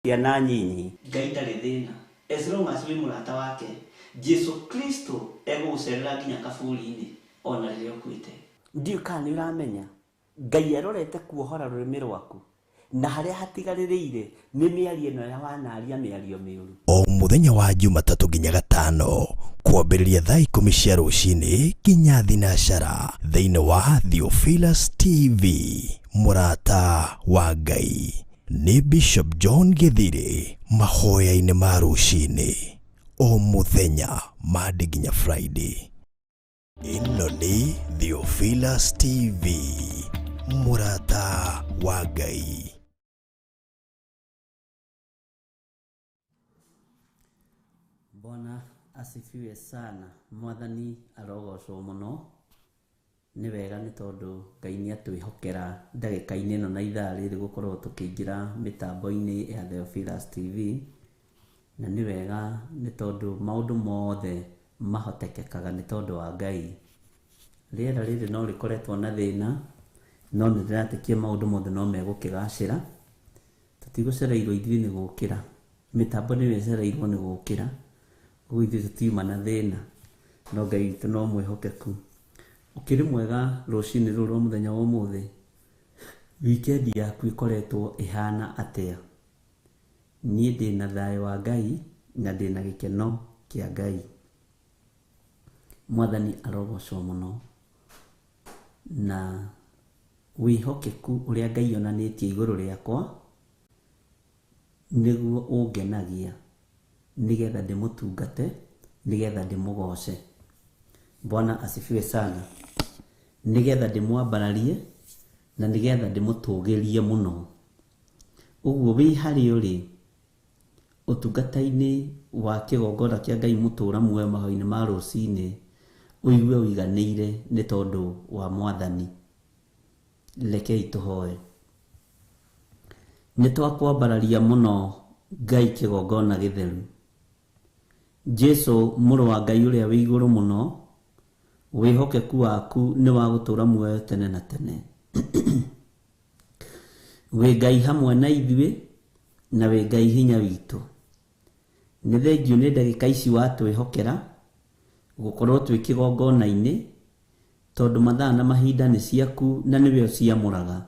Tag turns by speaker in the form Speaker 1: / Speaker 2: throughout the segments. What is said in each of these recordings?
Speaker 1: Ciana nyinyi. Ngai ndarĩ thĩna as long as wĩ mũrata wake. Jesu Kristo egũgũcerera nginya kaburi-inĩ ona rĩrĩa ũkuĩte. Ndiũĩ kana nĩ ũramenya, Ngai arorete kuohora rũrĩmĩ rwaku, na harĩa hatigarĩrĩire nĩ mĩario ĩno ya wanaria mĩario mĩũru.
Speaker 2: O mũthenya wa Jumatatũ nginya Gatano kwambĩrĩria thaa ikũmi cia rũcinĩ nginya thinacara thĩinĩ wa Theophilus TV mũrata wa Ngai. Nĩ Bishop John Gĩthirĩ mahoya-inĩ ma rũcinĩ o mũthenya Monday nginya Friday. Ĩno nĩ Theophilus TV mũrata wa Ngai.
Speaker 1: Bwana asifiwe sana. Mwathani arogocwo mũno. Nĩ wega nĩ tondũ Ngai nĩ atwĩhokera ndagĩka-inĩ ĩno na ithaa rĩrĩ gũkorwo tũkĩingĩra mĩtambo-inĩ ya Theophilus TV. Na nĩ wega nĩ tondũ maũndũ mothe mahotekekaga nĩ tondũ wa Ngai. Rĩera rĩrĩ no rĩkoretwo na thĩna, no nĩ ndĩretĩkia maũndũ mothe no megũkĩgacĩra. Tũtigũcereirwo ithuĩ nĩ gũkĩra, mĩtambo nĩyo ĩcereirwo nĩ gũkĩra, ũguo ithuĩ tũtiuma na thĩna, no Ngai witũ no mwĩhokeku. Ũkĩrĩ mwega rũcinĩ rũrũ rwa mũthenya wa ũmũthĩ? Wikendi yaku ĩkoretwo ĩhana atĩa? Niĩ ndĩna thayũ wa Ngai na ndĩna gĩkeno kĩa Ngai. Mwathani arogocwo mũno. Na wĩhokeku ũrĩa Ngai onanĩtie igũrũ rĩakwa nĩguo ũngenagia, nĩgetha ndĩmũtungate, nĩgetha ndĩmũgoce. Bwana asifiwe sana. Nĩgetha ndĩmwambararie na nĩgetha ndĩmũtũgĩrie mũno. Ũguo wĩ harĩa ũrĩ, ũtungata-inĩ wa kĩgongona kĩa Ngai mũtũra muoyo mahoya-inĩ ma rũcinĩ, ũigue ũiganĩire nĩ tondũ wa Mwathani. Rekei tũhoe. Nĩ twakwambararia mũno Ngai kĩgongona gĩtheru. Jesu mũrũ wa Ngai ũrĩa wĩ igũrũ mũno, wĩhokeku waku nĩ wa gũtũra muoyo tene na tene. Wĩ Ngai hamwe na ithuĩ na wĩ Ngai hinya witũ. Nĩ thengiũ nĩ ndagĩka ici watwĩhokera gũkorwo twĩ kĩgongona-inĩ, tondũ mathaa na mahinda nĩ ciaku na nĩwe ũciamũraga.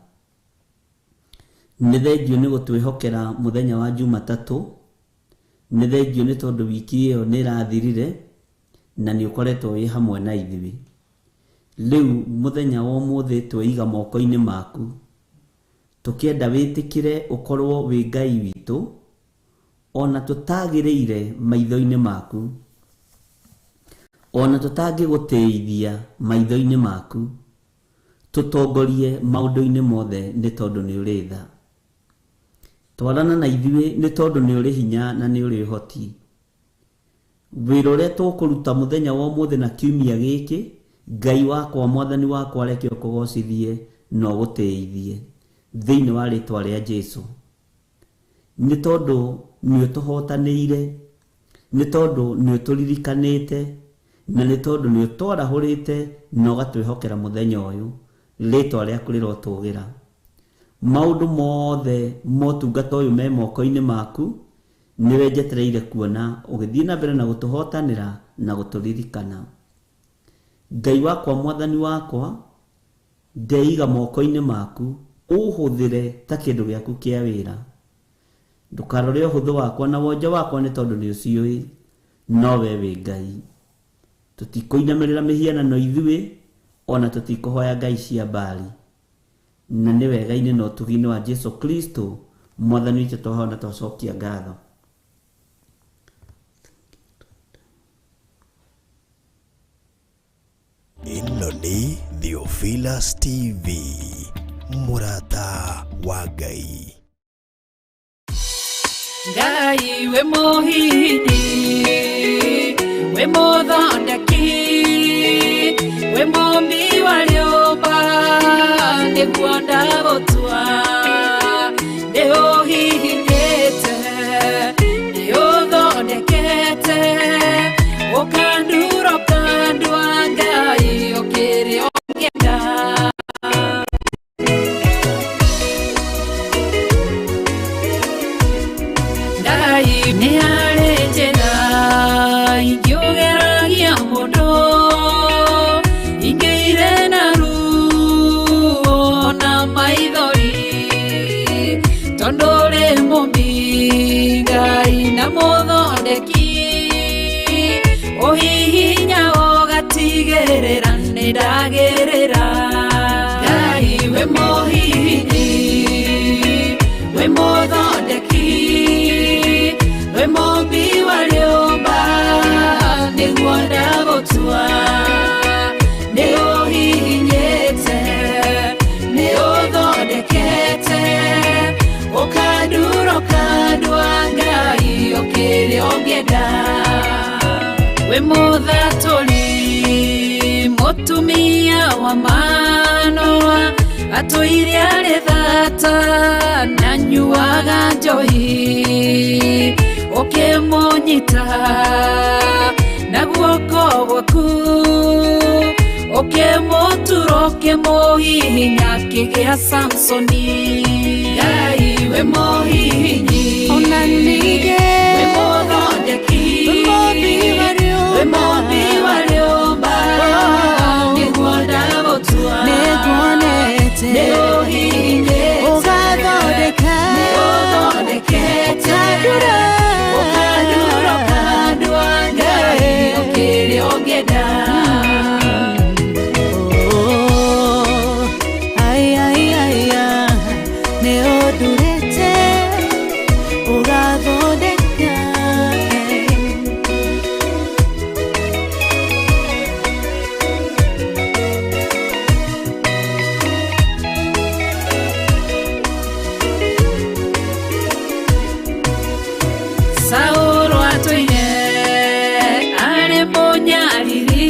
Speaker 1: Nĩ thengiũ nĩ gũtwĩhokera mũthenya wa Jumatatũ, nĩ thengiũ nĩ tondũ wiki ĩyo nĩ ĩrathirire na nĩ ũkoretwo wĩ hamwe na ithuĩ. Rĩu mũthenya wa ũmũthĩ tweiga moko-inĩ maku, tũkĩenda wĩtĩkĩre ũkorwo wĩ Ngai witũ, ona tũtagĩrĩire maitho-inĩ maku, ona tũtangĩgũtĩithia maitho-inĩ maku, tũtongorie maũndũ-inĩ mothe nĩ tondũ nĩ ũrĩ tha. Twarana na ithuĩ nĩ tondũ nĩ ũrĩ hinya na nĩ ũrĩ ũhoti. Wĩra ũrĩa tũkũruta mũthenya wa ũmũthĩ na kiumia gĩkĩ, Ngai wakwa, Mwathani wakwa, reke ũkũgocithie na ũgũtĩithie thĩinĩ wa rĩtwa rĩa Jesu. Nĩ tondũ nĩ ũtũhotanĩire, nĩ tondũ nĩ ũtũririkanĩte, na nĩ tondũ nĩ ũtwarahũrĩte na ũgatwĩhokera mũthenya ũyũ, rĩtwa rĩaku rĩrotũgĩra. Maũndũ mothe motungata ũyũ me moko-inĩ maku, nĩwe njetereire kuona ũgĩthiĩ na mbere na gũtũhotanĩra na gũtũririkana. Ngai wakwa, Mwathani wakwa, ndeiga moko-inĩ maku, ũhũthĩre ta kĩndũ gĩaku kĩa wĩra. Ndũkarore ũhũthũ wakwa na wonje wakwa nĩ tondũ nĩ ũciũĩ, no we wĩ Ngai. Tũtikũinamĩrĩra mĩhianano ithuĩ, ona tũtikũhoya ngai cia Baali. Na nĩ wega-inĩ na ũtugi-inĩ wa Jesu Kristo Mwathani witũ twahoya na twacokia ngatho.
Speaker 2: Ĩno nĩ Theophilus TV mũrata wa Ngai.
Speaker 3: Ngai wĩ mũhindi, wĩ mũthondeki, wĩ mũmbi wa rĩũmba, nĩguo ndagũtua. Nĩ ũhihinyĩte, nĩ ũthondekete, ũkandura ũkandua, Ngai ũkĩrĩ ũngĩenda. Ngai nĩ harĩ njĩra ingĩũgeragia mũndũ ingĩire na ruo na maithori tondũ ũrĩ mũmbi Ngai na mũthondeki ũhihinya ũgatigĩrĩra nĩ ndagĩrĩra Ngai wĩ mũhihinyi wĩ mũthondeki wĩ mũmbi wa rĩũmba nĩguo ndagũtua nĩ ũhihinyĩte nĩ ũthondekete ũkandura ũkandua Ngai ũkĩrĩa ũngĩenda wĩ mũthatũri mũtumia wa Manoa atũire arĩ thata na nyuaga njohi ũkĩmũnyita na guoko gwaku ũkĩmũtura ũkĩmũhihinya akĩgĩa Samsoni Ngai wĩ mũhihinyi
Speaker 4: Ona ningĩ
Speaker 3: wĩ mũthondeki
Speaker 4: wĩ mũmbi wa
Speaker 3: wĩ mũmbi wa rĩũmba nĩguo ndagũtua
Speaker 4: nĩnguonete
Speaker 3: nĩ ũhihinyĩte
Speaker 4: ũgathondeka
Speaker 3: nĩ ũthondekete
Speaker 4: ũkandura
Speaker 3: ũkandura ũkandua Ngai ũkĩrĩa ũngĩenda
Speaker 4: Oh, ai, ai, ai, ai, nĩ ũndurĩte ũgathondeka
Speaker 3: Saũlũ atũire arĩ mũnyariri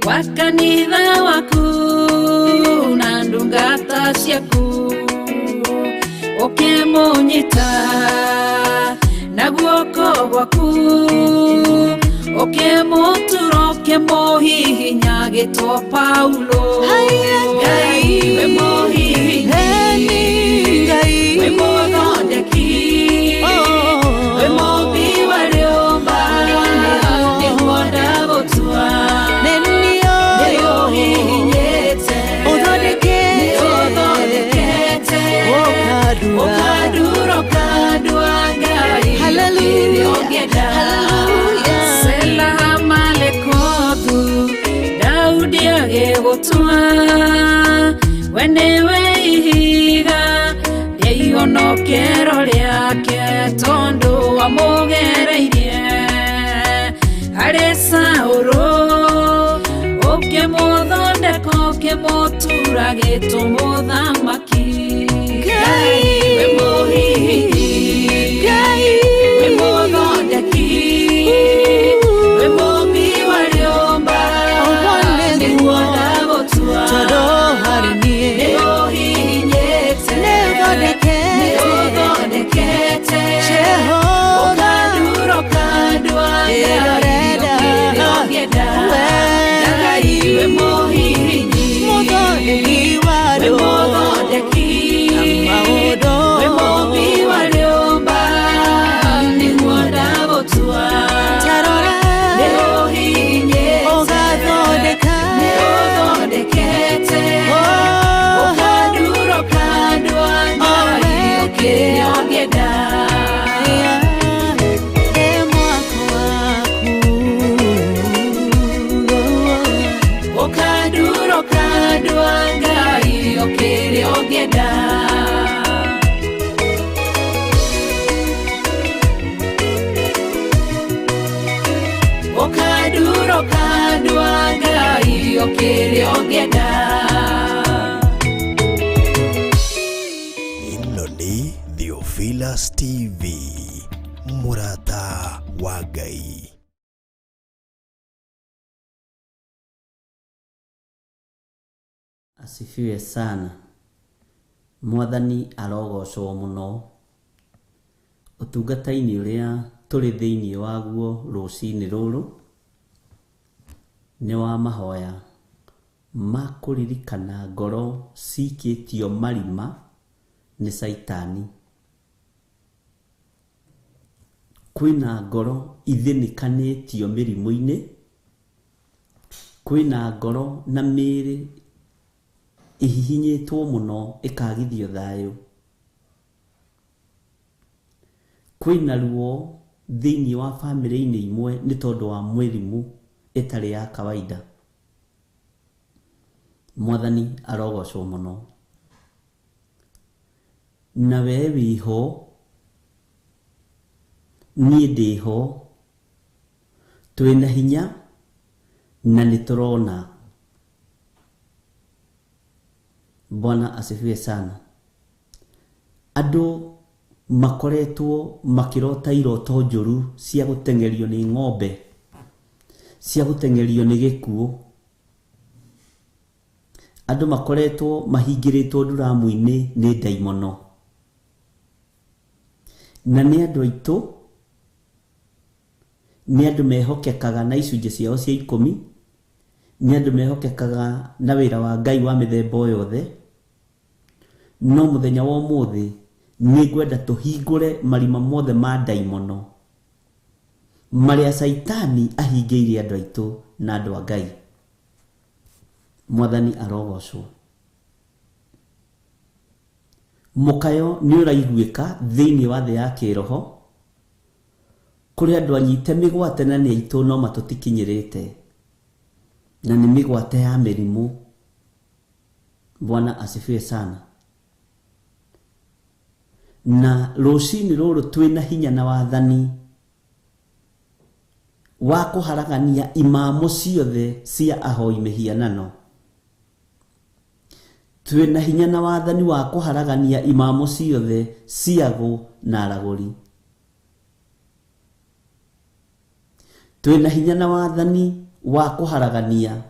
Speaker 3: wa kanitha waku na ndungata ciaku ũkĩmũnyita na guoko gwaku ũkĩmũtura ũkĩmũhihinya agĩtwo Paulo
Speaker 4: Haiya,
Speaker 3: Ngai wĩ mũhihinyi
Speaker 4: Eni Ngai
Speaker 3: wĩ mũthondeki
Speaker 4: Oh.
Speaker 3: wĩ mũmbi wa rĩũmba nĩguo ndagũtua
Speaker 4: Nĩ
Speaker 3: nĩ
Speaker 4: niĩ
Speaker 3: ũhihinyĩte
Speaker 4: Ũthondekete.
Speaker 3: nĩ ũthondekete
Speaker 4: Ũkandura.
Speaker 3: ũkandura ũkandua Ngai
Speaker 4: Hallelujah.
Speaker 3: ũkĩrĩa ũngĩenda
Speaker 4: Hallelujah.
Speaker 3: Sela Malekothu Daudi agĩgũtua we nĩwe ihiga rĩa ihonokero rĩake tondũ wamũgereirie harĩ Saũlũ ũkĩmũthondeka ũkĩmũtura gĩtũmũthamaki
Speaker 4: Ngai.
Speaker 3: wĩ mũhihinyi
Speaker 4: Ngai.
Speaker 3: wĩ mũthondeki wĩ mũmbi wa rĩũmba
Speaker 4: Ũguo
Speaker 3: nĩguo
Speaker 4: nĩguo
Speaker 3: ndagũtua
Speaker 4: tondũ harĩ niĩ
Speaker 3: nĩ ũhihinyĩte
Speaker 4: Nĩ ũthondekete.
Speaker 3: nĩ ũthondekete
Speaker 4: Jehova.
Speaker 3: ũkandura ũkandua Ngai
Speaker 4: Ĩrorenda.
Speaker 3: ũkĩrĩa ũngĩenda
Speaker 4: We.
Speaker 3: Ngai wĩ mũhihinyi
Speaker 4: Mũthondeki wa
Speaker 3: wĩ
Speaker 4: rĩũmba.
Speaker 3: mũthondeki
Speaker 4: Na maũndũ.
Speaker 3: wĩ mũmbi wa rĩũmba nĩguo ndagũtua
Speaker 4: Ta rora.
Speaker 3: nĩ ũhihinyĩte
Speaker 4: Ũgathondeka.
Speaker 3: nĩ ũthondekete
Speaker 4: Oh.
Speaker 3: ũkandura ũkandua Ngai
Speaker 4: we.
Speaker 3: ũkĩrĩa ũngĩenda
Speaker 4: Ĩ mwako waku.
Speaker 3: ũkandura ũkandua Ngai ũkĩrĩa ũngĩenda ũkandura ũkandua Ngai ũkĩrĩa ũngĩenda
Speaker 2: Ĩno nĩ Theophilus TV mũrata wa Ngai.
Speaker 1: Asifiwe sana. Mwathani arogocwo mũno. Ũtungata-inĩ ũrĩa tũrĩ thĩinĩ waguo rũcinĩ rũrũ nĩ wa mahoya ma kũririkana ngoro cikĩtio marima nĩ Caitani. Kwĩna ngoro ithĩnĩkanĩtio mĩrimũ-inĩ, kwĩna ngoro na mĩĩrĩ ihihinyĩtwo mũno ĩkagithio thayũ. Kwĩna ruo thĩinĩ wa bamĩrĩ-inĩ imwe nĩ tondũ wa mĩrimũ ĩtarĩ ya kawaida. Mwathani arogocwo mũno. Na we wĩho, niĩ ndĩho, twĩna hinya na nĩ tũrona. Bwana asifiwe sana. Andũ makoretwo makĩrota iroto njũru cia gũteng'erio nĩ ng'ombe, cia gũteng'erio nĩ gĩkuũ. Andũ makoretwo mahingĩrĩtwo nduramu-inĩ nĩ ndaimono. Na nĩ andũ aitũ, nĩ andũ mehokekaga na icunjĩ ciao cia 10, nĩ andũ mehokekaga na wĩra wa Ngai wa mĩthemba o yothe. No mũthenya wa ũmũthĩ nĩ ngwenda tũhingũre marima mothe ma ndaimono marĩa Caitani ahingĩire andũ aitũ na andũ a Ngai. Mwathani arogocwo. Mũkayo nĩ ũraiguĩka thĩinĩ wa thĩ ya kĩroho, kũrĩ andũ anyite mĩgwate na nĩ aitũ no matũtikinyĩrĩte, na nĩ mĩgwate ya mĩrimũ. Bwana asifiwe sana. Na rũcinĩ rũrũ twĩna hinya na wathani wa kũharagania imamo ciothe cia ahoi mĩhianano. Twĩna hinya na wathani wa kũharagania imamo ciothe ciago na aragũri. Twĩna hinya na wathani wa kũharagania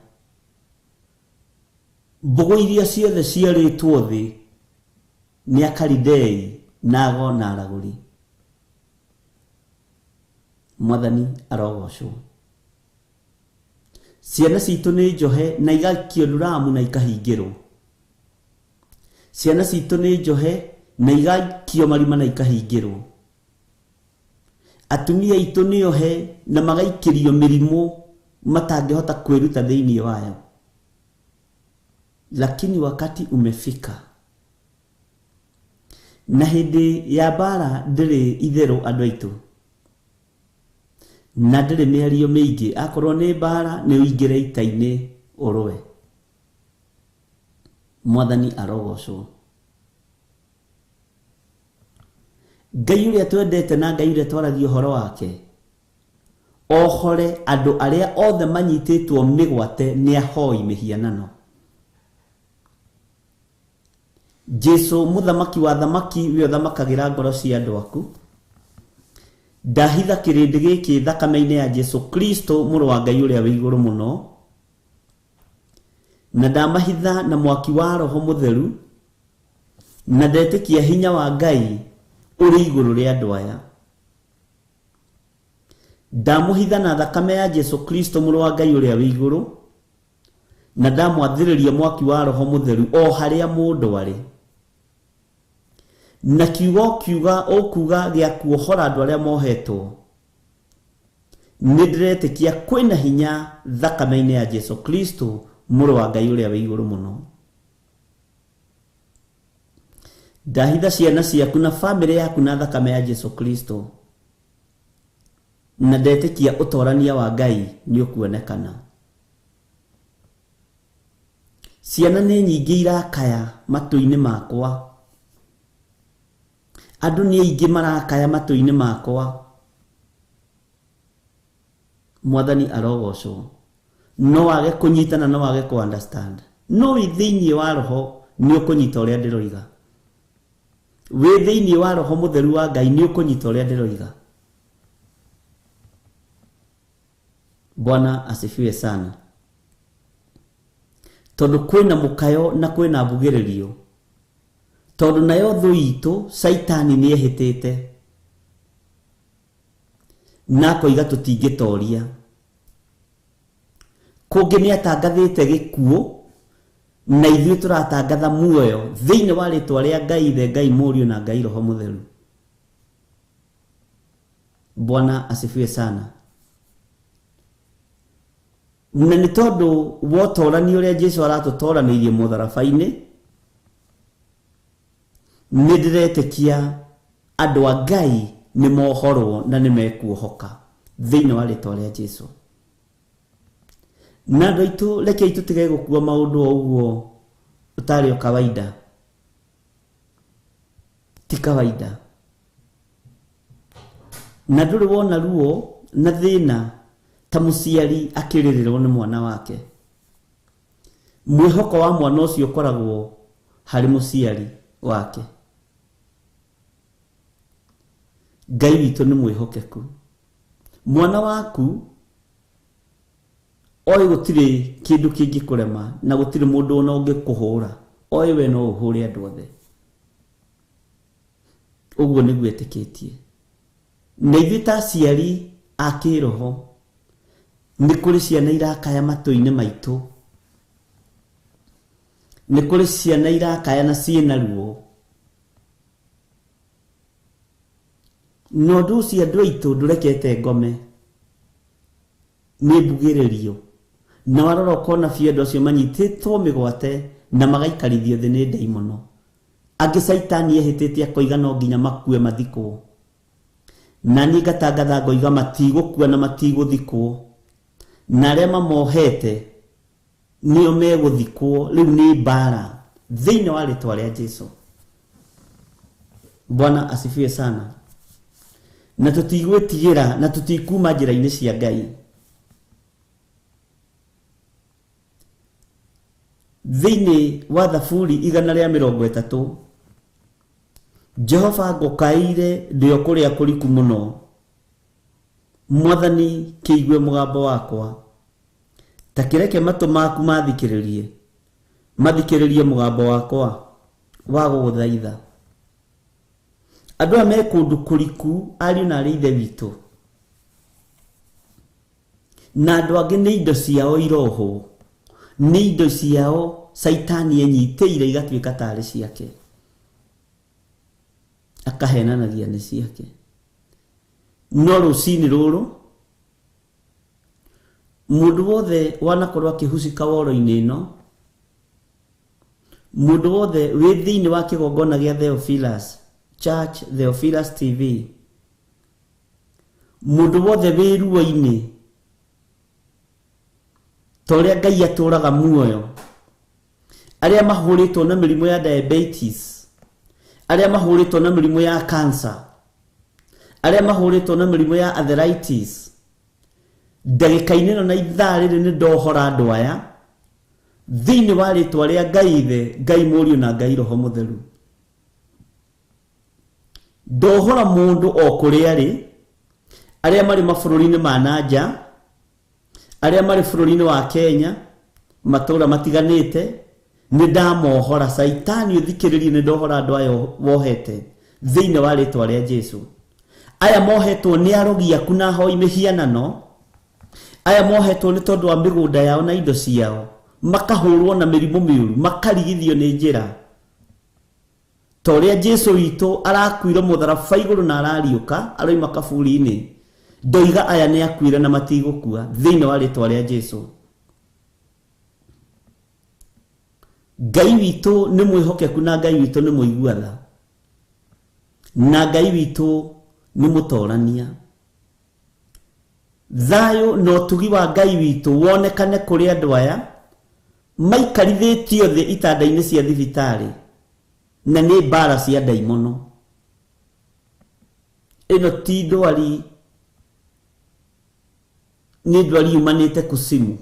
Speaker 1: mbũgũ iria ciothe ciarĩtwo thĩ nĩ akaridei nago na aragũri. Mwathani arogocwo. Ciana citũ nĩ njohe na igakio nduramu na ikahingĩrwo. Ciana citũ nĩ njohe na igakio marima na ikahingĩrwo. Atumia aitũ nĩ ohe na magaikĩrio mĩrimũ matangĩhota kwĩruta thĩinĩ wayo. Lakini wakati umefika. Na hĩndĩ ya mbara ndĩrĩ itherũ andũ aitũ, na ndĩrĩ mĩario mĩingĩ. Akorwo nĩ mbara nĩ ũingĩre ita-inĩ ũrũe. Mwathani arogocwo. Ngai ũrĩa twendete na Ngai ũrĩa twaragia ũhoro wake ohore andũ arĩa othe manyitĩtwo mĩgwate nĩ ahoi mĩhianano. Jesu mũthamaki wa thamaki we ũthamakagĩra ngoro cia andũ aku, ndahitha kĩrĩndĩ gĩkĩ thakame-inĩ ya Jesu Kristo mũrũ wa Ngai ũrĩa wĩ igũrũ mũno, na ndamahitha na mwaki wa Roho Mũtheru, na ndetĩkia hinya wa Ngai ũrĩ igũrũ rĩa andũ aya. Ndamũhitha na thakame ya Jesu Kristo mũrũ wa Ngai ũrĩa wĩ igũrũ, na ndamwathĩrĩria mwaki wa Roho Mũtheru o harĩa mũndũ arĩ. Na kiugo kiuga ũkuga gĩa kuohora andũ arĩa mohetwo, nĩ ndĩretĩkia kwĩna hinya thakame-inĩ ya Jesu Kristo mũrũ wa Ngai ũrĩa wĩ igũrũ mũno. Ndahitha ciana ciaku na bamĩrĩ yaku na thakame ya Jesu Kristo, na ndetĩkia ũtorania wa Ngai nĩ ũkuonekana. Ciana nĩ nyingĩ irakaya matũ-inĩ makwa, andũ nĩ aingĩ marakaya matũ-inĩ makwa. Mwathani arogocwo. No wage kũnyitana, no wage kũ understand, no wĩ thĩinĩ wa roho nĩ ũkũnyita ũrĩa ndĩroiga. Wĩ thĩinĩ wa Roho Mũtheru wa Ngai nĩ ũkũnyita ũrĩa ndĩroiga. Bwana asifiwe sana. Tondũ kwĩna mũkayo na kwĩna mbugĩrĩrio, tondũ nayo thũ itũ Caitani nĩ ehĩtĩte na akoiga tũtingĩtoria. Kũngĩ nĩ atangathĩte gĩkuũ na ithuĩ tũratangatha muoyo thĩinĩ wa rĩtwa rĩa Ngai Ithe, Ngai Mũriũ na Ngai Roho Mũtheru. Bwana asifiwe sana. Na nĩ tondũ wa ũtorani ũrĩa Jesu aratũtoranĩirie mũtharaba-inĩ, nĩ ndĩretĩkia andũ a Ngai nĩ mohorwo na nĩ mekuohoka thĩinĩ wa rĩtwa rĩa Jesu. Na andũ aitũ, rekei tũtige gũkua maũndũ o ũguo ũtarĩ o kawaida. Ti kawaida. Na ndũrĩ wona ruo na thĩna ta mũciari akĩrĩrĩrwo nĩ mwana wake. Mwĩhoko wa mwana ũcio ũkoragwo harĩ mũciari wake. Ngai witũ nĩ mwĩhokeku. Mwana waku oĩ gũtirĩ kĩndũ kĩngĩkũrema na gũtirĩ mũndũ ona ũngĩkũhũra. Oĩ we no ũhũre andũ othe. Ũguo nĩguo etĩkĩtie. Na ithuĩ ta aciari a kĩroho nĩ kũrĩ ciana irakaya matũ-inĩ maitũ, nĩ kũrĩ ciana irakaya na ciĩna ruo. Na ũndũ ũcio andũ aitũ ndũrekete ngome, nĩ mbugĩrĩrio. Na warora ũkona biũ andũ acio manyitĩtwo mĩgwate na magaikarithio thĩ nĩ ndaimono. Angĩ caitani ehĩtĩte akoiga no nginya makue mathikwo. Na niĩ ngatangatha ngoiga matigũkua na matigũthikwo. Na arĩa mamohete nĩo megũthikwo. Rĩu nĩ mbara thĩinĩ wa rĩtwa rĩa Jesu. Bwana asifiwe sana. Na tũtigwĩtigĩra na tũtikuma njĩra-inĩ cia Ngai. Thĩinĩ wa Thaburi 130, Jehova ngũkaĩire ndĩ o kũrĩa kũriku mũno. Mwathani kĩigue mũgambo wakwa. Ta kĩreke matũ maku mathikĩrĩrie, mathikĩrĩrie mũgambo wakwa wa gũgũthaitha. Andũ aya me kũndũ kũriku, ariũ na arĩ ithe witũ. Na andũ angĩ nĩ indo ciao irohwo, nĩ indo ciao caitani enyitĩire igatuĩka tarĩ ciake, akahenanagia nĩ ciake. No rũcinĩ rũrũ mũndũ wothe wanakorwo akĩhucika woro-inĩ ĩno, mũndũ wothe wĩ thĩinĩ wa kĩgongona gĩa Theophilus Church, Theophilus TV, mũndũ wothe wĩ ruo-inĩ ta ũrĩa Ngai atũraga muoyo, arĩa mahũrĩtwo na mĩrimũ ya diabetes, arĩa mahũrĩtwo na mĩrimũ ya cancer, arĩa mahũrĩtwo na mĩrimũ ya arthritis, ndagĩka-inĩ ĩno na ithaa rĩrĩ nĩ ndohora andũ aya thĩinĩ wa rĩtwa rĩa Ngai Ithe, Ngai Mũriũ na Ngai Roho Mũtheru. Ndohora mũndũ o kũrĩa arĩ, arĩa marĩ mabũrũri-inĩ ma nanja, arĩa marĩ bũrũri-inĩ wa Kenya, matũũra matiganĩte, nĩ ndamohora. Caitani ũthikĩrĩrie, nĩ ndohora andũ aya wohete thĩinĩ wa rĩtwa rĩa Jesu. Aya mohetwo nĩ arogi aku na ahoi mĩhianano, aya mohetwo nĩ tondũ wa mĩgũnda yao na indo ciao, makahũrwo na mĩrimũ mĩũru, makarigithio nĩ njĩra. Ta ũrĩa Jesu witũ arakuire mũtharaba igũrũ na arariũka aroima kaburi-inĩ, ndoiga aya nĩ akuire na matigũkua thĩinĩ wa rĩtwa rĩa Jesu. Ngai witũ nĩ mwĩhokeku na Ngai witũ nĩ mũigua tha, na Ngai witũ nĩ mũtorania. Thayũ na ũtugi wa Ngai witũ wonekane kũrĩ andũ aya maikarithĩtio thĩ itanda-inĩ cia thibitarĩ, na nĩ mbara cia ndaimono. Ĩno ti ndwari, nĩ ndwari yumanĩte kusimu,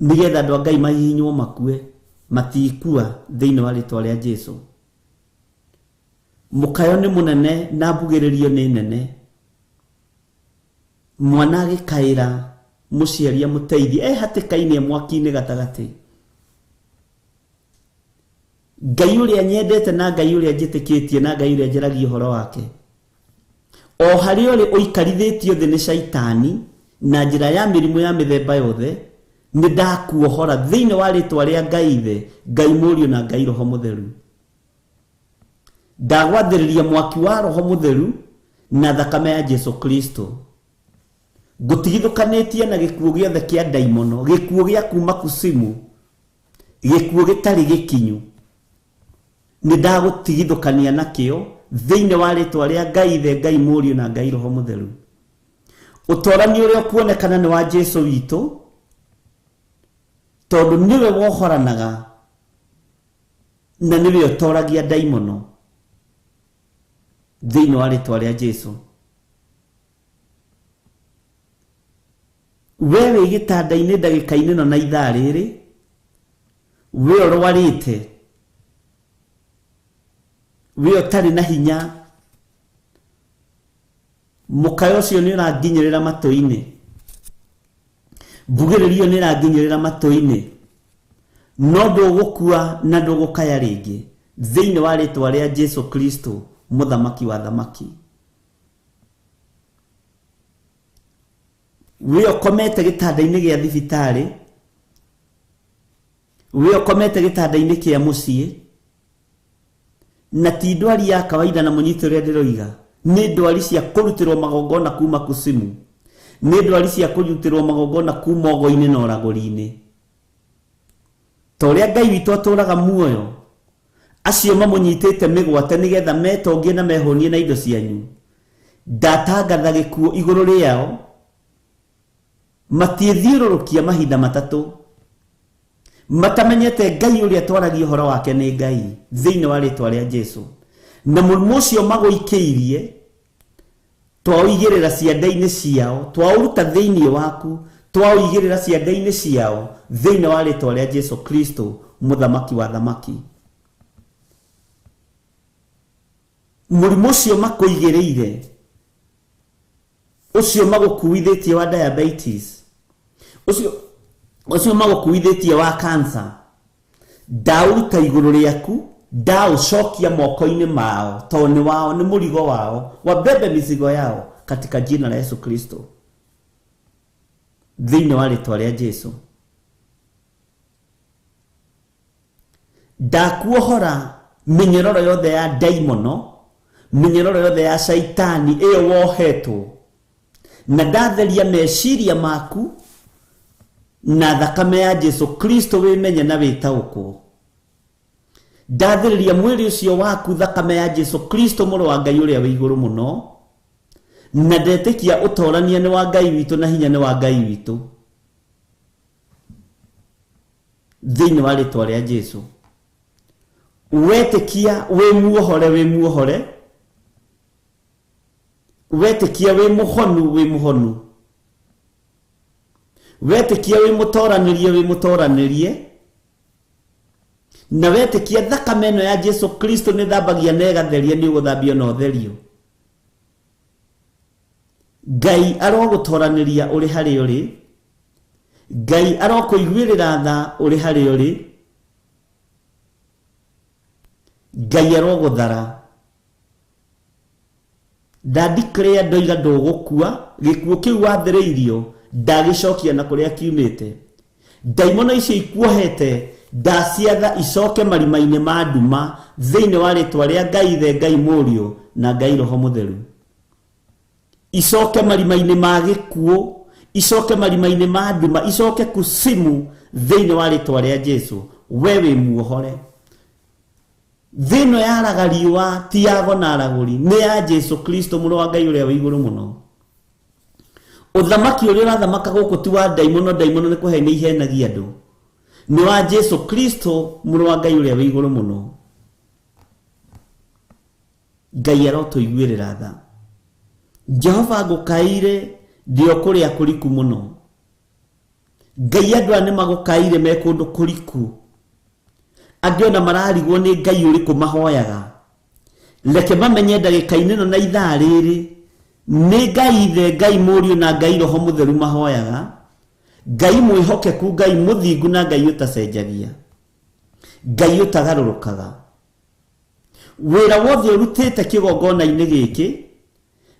Speaker 1: nĩgetha andũ a Ngai mahihinywo makue, matikua thĩinĩ wa rĩtwa rĩa Jesu. Mũkayo nĩ mũnene na mbugĩrĩrio nĩ nene. Mwana agĩkaĩra mũciari amũteithie, e hatĩka-inĩ mwaki-inĩ gatagatĩ. Ngai ũrĩa nyendete na Ngai ũrĩa njĩtĩkĩtie na Ngai ũrĩa njaragia ũhoro wake, o harĩa ũrĩ ũikarithĩtio thĩ nĩ caitani na njĩra ya mĩrimũ ya mĩthemba yothe, nĩ ndakuohora thĩinĩ wa rĩtwa rĩa Ngai Ithe, Ngai Mũriũ na Ngai Roho Mũtheru. Ndagwathĩrĩria mwaki wa Roho Mũtheru Na thakame ya Jesu Kristo. Ngũtigithũkanĩtie na gĩkuũ gĩothe kĩa ndaimono, gĩkuũ gĩa kuma kusimu, gĩkuũ gĩtarĩ gĩkinyu. Nĩ ndagũtigithũkania nakĩo thĩinĩ wa rĩtwa rĩa Ngai Ithe, Ngai Mũriũ na Ngai Roho Mũtheru. Ũtorani ũrĩa ũkuonekana nĩ wa Jesu witũ, tondũ nĩwe wohoranaga na nĩwe ũtoragia ndaimono thĩinĩ wa rĩtwa rĩa Jesu. We wĩ gĩtanda-inĩ ndagĩka-inĩ ĩno na ithaa rĩrĩ, we ũrwarĩte, we ũtarĩ na hinya, mũkayo ũcio nĩ ũranginyĩrĩra matũ-inĩ, mbugĩrĩrio nĩ ĩranginyĩrĩra matũ-inĩ, no ndũgũkua na ndũgũkaya rĩngĩ thĩinĩ wa rĩtwa rĩa Jesu Kristo mũthamaki wa thamaki. We ũkomete gĩtanda-inĩ gĩa thibitarĩ, we ũkomete gĩtanda-inĩ kĩa mũciĩ, na ti ndwari ya kawaida na mũnyite ũrĩa ndĩroiga, nĩ ndwari cia kũrutĩrwo magongona kuma kusimu, nĩ ndwari cia kũrutĩrwo magongona kuma ũgo-inĩ na ũragũri-inĩ. Ta ũrĩa Ngai witũ atũraga muoyo, acio mamũnyitĩte mĩgwate nĩgetha metongie na mehũnie na indo cianyu, ndatangatha gĩkuũ igũrũ rĩao, matiĩthiũrũrũkia mahinda matatũ matamenyete Ngai ũrĩa twaragia ũhoro wake nĩ Ngai thĩinĩ wa rĩtwa rĩa Jesu. Na mũrimũ ũcio magũikĩirie twaũigĩrĩra ciande-inĩ ciao, twaũruta thĩinĩ waku, twaũigĩrĩra ciande-inĩ ciao thĩinĩ wa rĩtwa rĩa Jesu Kristo mũthamaki wa thamaki. Mũrimũ ũcio makũigĩrĩire, ũcio magũkuithĩtie wa diabetes, ũcio magũkuithĩtie wa cancer, ndaũruta igũrũ rĩaku, ndaũcokia moko-inĩ mao, tondũ nĩ wao, nĩ mũrigo wao, wabebe mizigo yao katika jina la Yesu Kristo thĩinĩ wa rĩtwa rĩa Jesu. Ndakuohora mĩnyororo yothe ya ndaimono, mĩnyororo yothe ya shaitani ĩyo wohetwo, na ndatheria meciria maku na thakame ya Jesu Kristo wĩmenye na wĩtaũkwo. Ndathĩrĩria mwĩrĩ ũcio waku thakame ya Jesu Kristo mũrũ wa Ngai ũrĩa wĩ igũrũ mũno, na ndetĩkia ũtorania nĩ wa Ngai witũ na hinya nĩ wa Ngai witũ thĩinĩ wa rĩtwa rĩa Jesu. Wetĩkia wĩ muohore, wĩ muohore, wetĩkia wĩ mũhonu, wĩ mũhonu, wetĩkia wĩ mũtoranĩrie, wĩ mũtoranĩrie, na wetĩkia thakame ĩno ya Jesu Kristo nĩ thambagia na ĩgatheria, nĩ ũgũthambio na ũtherio. Ngai arogũtoranĩria ũrĩ harĩa ũrĩ, Ngai arokũiguĩrĩra tha ũrĩ harĩa ũrĩ, Ngai arogũthara. Ndandeclare ndoiga ndũgũkua, gĩkuũ kĩu wathĩrĩirio ndagĩcokia na kũrĩa kiumĩte. Ndaimono icio ikuohete ndaciatha icoke marima-inĩ ma nduma thĩinĩ wa rĩtwa rĩa Ngai Ithe, Ngai Mũriũ na Ngai Roho Mũtheru. Icoke marima-inĩ ma gĩkuũ, icoke marima-inĩ ma nduma, icoke kusimu thĩinĩ wa rĩtwa rĩa Jesu. We wĩ muohore. Thĩ ĩno yaraga riũa ti ya ago na aragũri, nĩ ya Jesu Kristo mũrũ wa Ngai ũrĩa wĩ igũrũ mũno. Ũthamaki ũrĩa ũrathamaka gũkũ ti wa ndaimono, ndaimono nĩ kũhenia ihenagia andũ, nĩ wa Jesu Kristo mũrũ wa Ngai ũrĩa wĩ igũrũ mũno. Ngai arotũiguĩrĩra tha. Jehova ngũkaire ndĩ o kũrĩa kũriku mũno. Ngai andũ aya nĩ magũkaire me kũndũ kũriku, angĩ ona mararigwo nĩ Ngai ũrĩkũ mahoyaga. Reke mamenye ndagĩka-inĩ ĩno na ithaa rĩrĩ nĩ Ngai Ithe, Ngai Mũriũ na Ngai Roho Mũtheru mahoyaga, Ngai mwĩhokeku, Ngai mũthingu na Ngai ũtacenjagia, Ngai ũtagarũrũkaga. Wĩra wothe ũrutĩte kĩgongona-inĩ gĩkĩ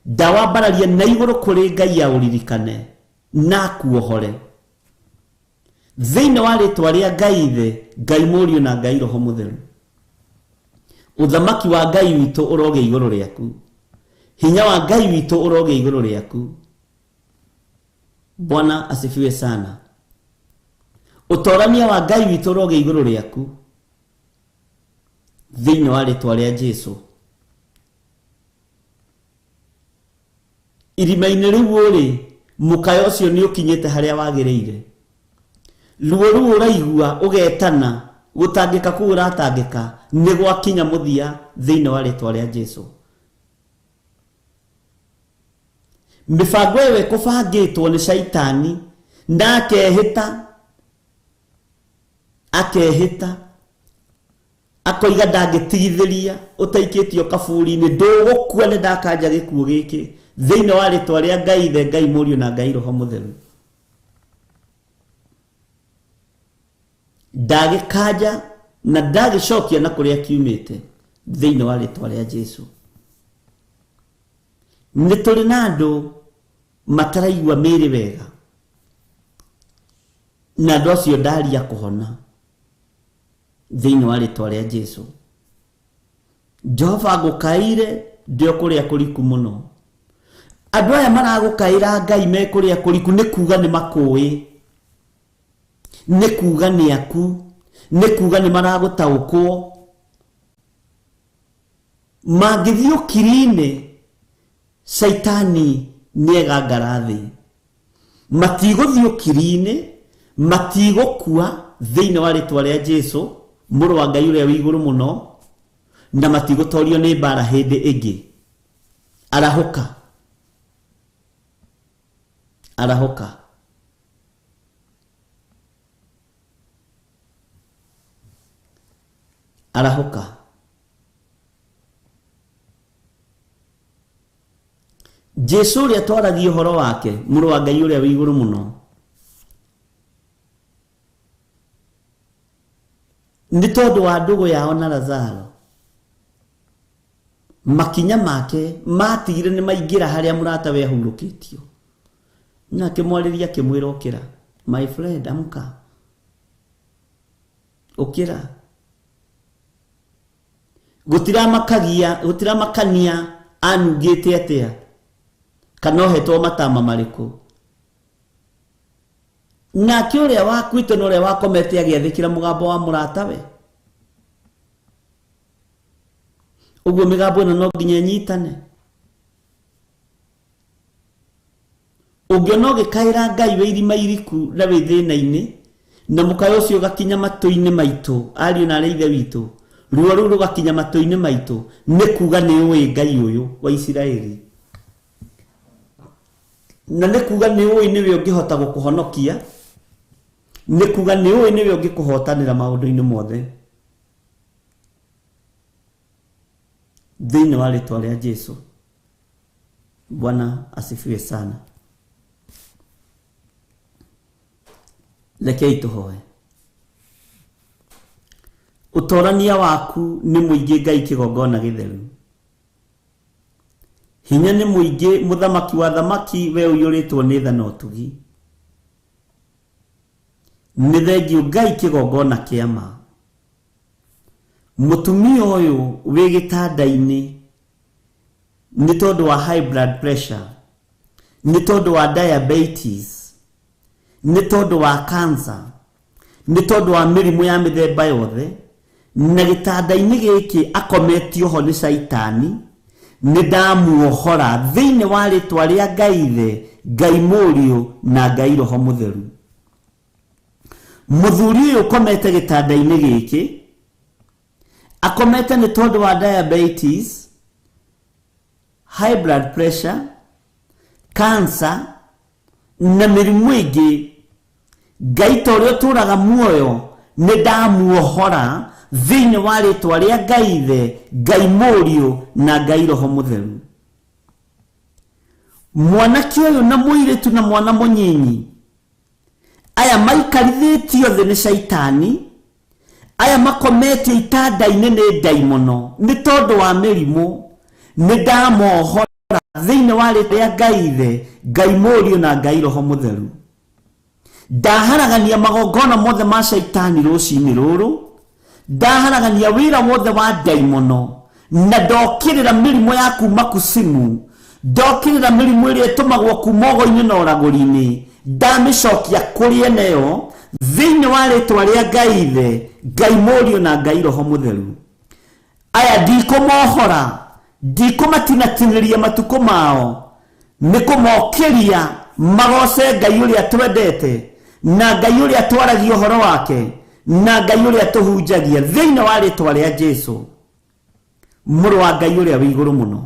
Speaker 1: ndawambararia na igũrũ kũrĩ Ngai aũririkane na akuohore thĩinĩ wa rĩtwa rĩa Ngai Ithe, Ngai Mũriũ na Ngai Roho Mũtheru. Ũthamaki wa Ngai witũ ũrogĩa igũrũ rĩaku. Hinya wa Ngai witũ ũrogĩa igũrũ rĩaku. Bwana asifiwe sana. Ũtorania wa Ngai witũ ũrogĩa igũrũ rĩaku thĩinĩ wa rĩtwa rĩa Jesu. Irima-inĩ rĩu ũrĩ, mũkayo ũcio nĩ ũkinyĩte harĩa wagĩrĩire. Ruo rũu ũraigua ũgetana, gũtangĩka kũu ũratangĩka, nĩ gwakinya mũthia thĩinĩ wa rĩtwa rĩa Jesu. Mĩbango ĩyo ĩkũbangĩtwo nĩ caitani na akehĩta, akehĩta, akoiga ndangĩtigithĩria ũtaikĩtio kaburi-inĩ, ndũgũkua nĩ ndakanja gĩkuũ gĩkĩ thĩinĩ wa rĩtwa rĩa Ngai Ithe, Ngai Mũriũ na Ngai Roho Mũtheru. Ndagĩkanja na ndagĩcokia na kũrĩa kiumĩte thĩinĩ wa rĩtwa rĩa Jesu. Nĩ tũrĩ na andũ mataraigua mĩĩrĩ wega, na andũ acio ndaria kũhona thĩinĩ wa rĩtwa rĩa Jesu. Jehova ngũkaĩire ndĩ o kũrĩa kũriku mũno. Andũ aya maragũkaĩra Ngai me kũrĩa kũriku nĩ kuga nĩ makũĩ, nĩ kuga nĩ aku, nĩ kuga nĩ maragũtaũkwo. Mangĩthiĩ ũkiri-inĩ, caitani nĩ egangara thĩ. Matigũthiĩ ũkiri-inĩ, matigũkua thĩinĩ wa rĩtwa rĩa Jesu, mũrũ wa Ngai ũrĩa wĩ igũrũ mũno, na matigũtorio nĩ mbara hĩndĩ ĩngĩ. Arahũka, arahũka. Arahũka. Jesu ũrĩa twaragia ũhoro wake, mũrũ wa Ngai ũrĩa wĩ igũrũ mũno, nĩ tondũ wa ndũgũ yao na Lazaro, makinya make matigire nĩ maingĩra harĩa mũrata we ahurũkĩtio. Na akĩmwarĩria akĩmwĩra, ũkĩra my friend, amka, ũkĩra. Gũtiramakania anungĩte atĩa, kana ohetwo matama marĩkũ. Nake ũrĩa wakuĩte na ũrĩa wakomete agĩathĩkĩra mũgambo wa mũratawe. Ũguo mĩgambo ĩno no nginya ĩnyitane. Ũngĩona ũgĩkaĩra Ngai wĩ irima iriku na wĩ thĩna-inĩ, na mũkayo ũcio ũgakinya matũ-inĩ maitũ, ariũ na arĩ ithe witũ, ruo rũu rũgakinya matũ-inĩ maitũ, nĩ kuga nĩ ũĩ Ngai ũyũ wa Isiraeli. Na nĩ kuga nĩ ũĩ nĩwe ũngĩhota gũkũhonokia, nĩ kuga nĩ ũĩ nĩwe ũngĩkũhotanĩra maũndũ-inĩ mothe. Thĩinĩ wa rĩtwa rĩa Jesu. Bwana asifiwe sana. Rekei tũhoe. Ũtorania waku nĩ mũingĩ Ngai kĩgongona gĩtheru. Hinya nĩ mũingĩ mũthamaki wa thamaki, we ũiyũrĩtwo nĩ tha na ũtugi. Nĩ thengiũ Ngai kĩgongona kĩa ma. Mũtumia ũyũ wĩ gĩtanda-inĩ nĩ tondũ wa high blood pressure, nĩ tondũ wa diabetes, nĩ tondũ wa cancer, nĩ tondũ wa mĩrimũ ya mĩthemba yothe, na gĩtanda-inĩ gĩkĩ akometio ho nĩ caitani, nĩ ndamuohora thĩinĩ wa rĩtwa rĩa Ngai Ithe, Ngai Mũriũ na Ngai Roho Mũtheru. Mũthuri ũyũ ũkomete gĩtanda-inĩ gĩkĩ akomete nĩ tondũ wa diabetes, high blood pressure, cancer na mĩrimũ ĩngĩ. Ngai ta ũrĩa ũtũũraga muoyo, nĩ ndamuohora thĩinĩ wa rĩtwa rĩa Ngai Ithe, Ngai Mũriũ na Ngai Roho Mũtheru. Mwanake ũyũ na mũirĩtu na mwana mũnyinyi, aya maikarithĩtio thĩ nĩ caitani, aya makometio itanda-inĩ nĩ ndaimono nĩ tondũ wa mĩrimũ, nĩ ndamohora thĩinĩ wa rĩtwa rĩa Ngai Ithe, Ngai Mũriũ na Ngai Roho Mũtheru. Ndaharagania magongona mothe ma caitani rũcinĩ rũrũ, ndaharagania wĩra wothe wa ndaimono, Na ndokĩrĩra mĩrimũ ya kuma kusimu, ndokĩrĩra mĩrimũ ĩrĩa ĩtũmagwo kuma ũgo-inĩ na ũragũri-inĩ, ndamĩcokia kũrĩ eneo thĩinĩ wa rĩtwa rĩa Ngai Ithe, Ngai Mũriũ na Ngai Roho Mũtheru. Aya ndikũmohora, ndikũmatinatinĩria matukũ mao, nĩ kũmokĩria magoce Ngai ũrĩa twendete na Ngai ũrĩa twaragia ũhoro wake na Ngai ũrĩa tũhunjagia thĩinĩ wa rĩtwa rĩa Jesu, mũrũ wa Ngai ũrĩa wĩ igũrũ mũno.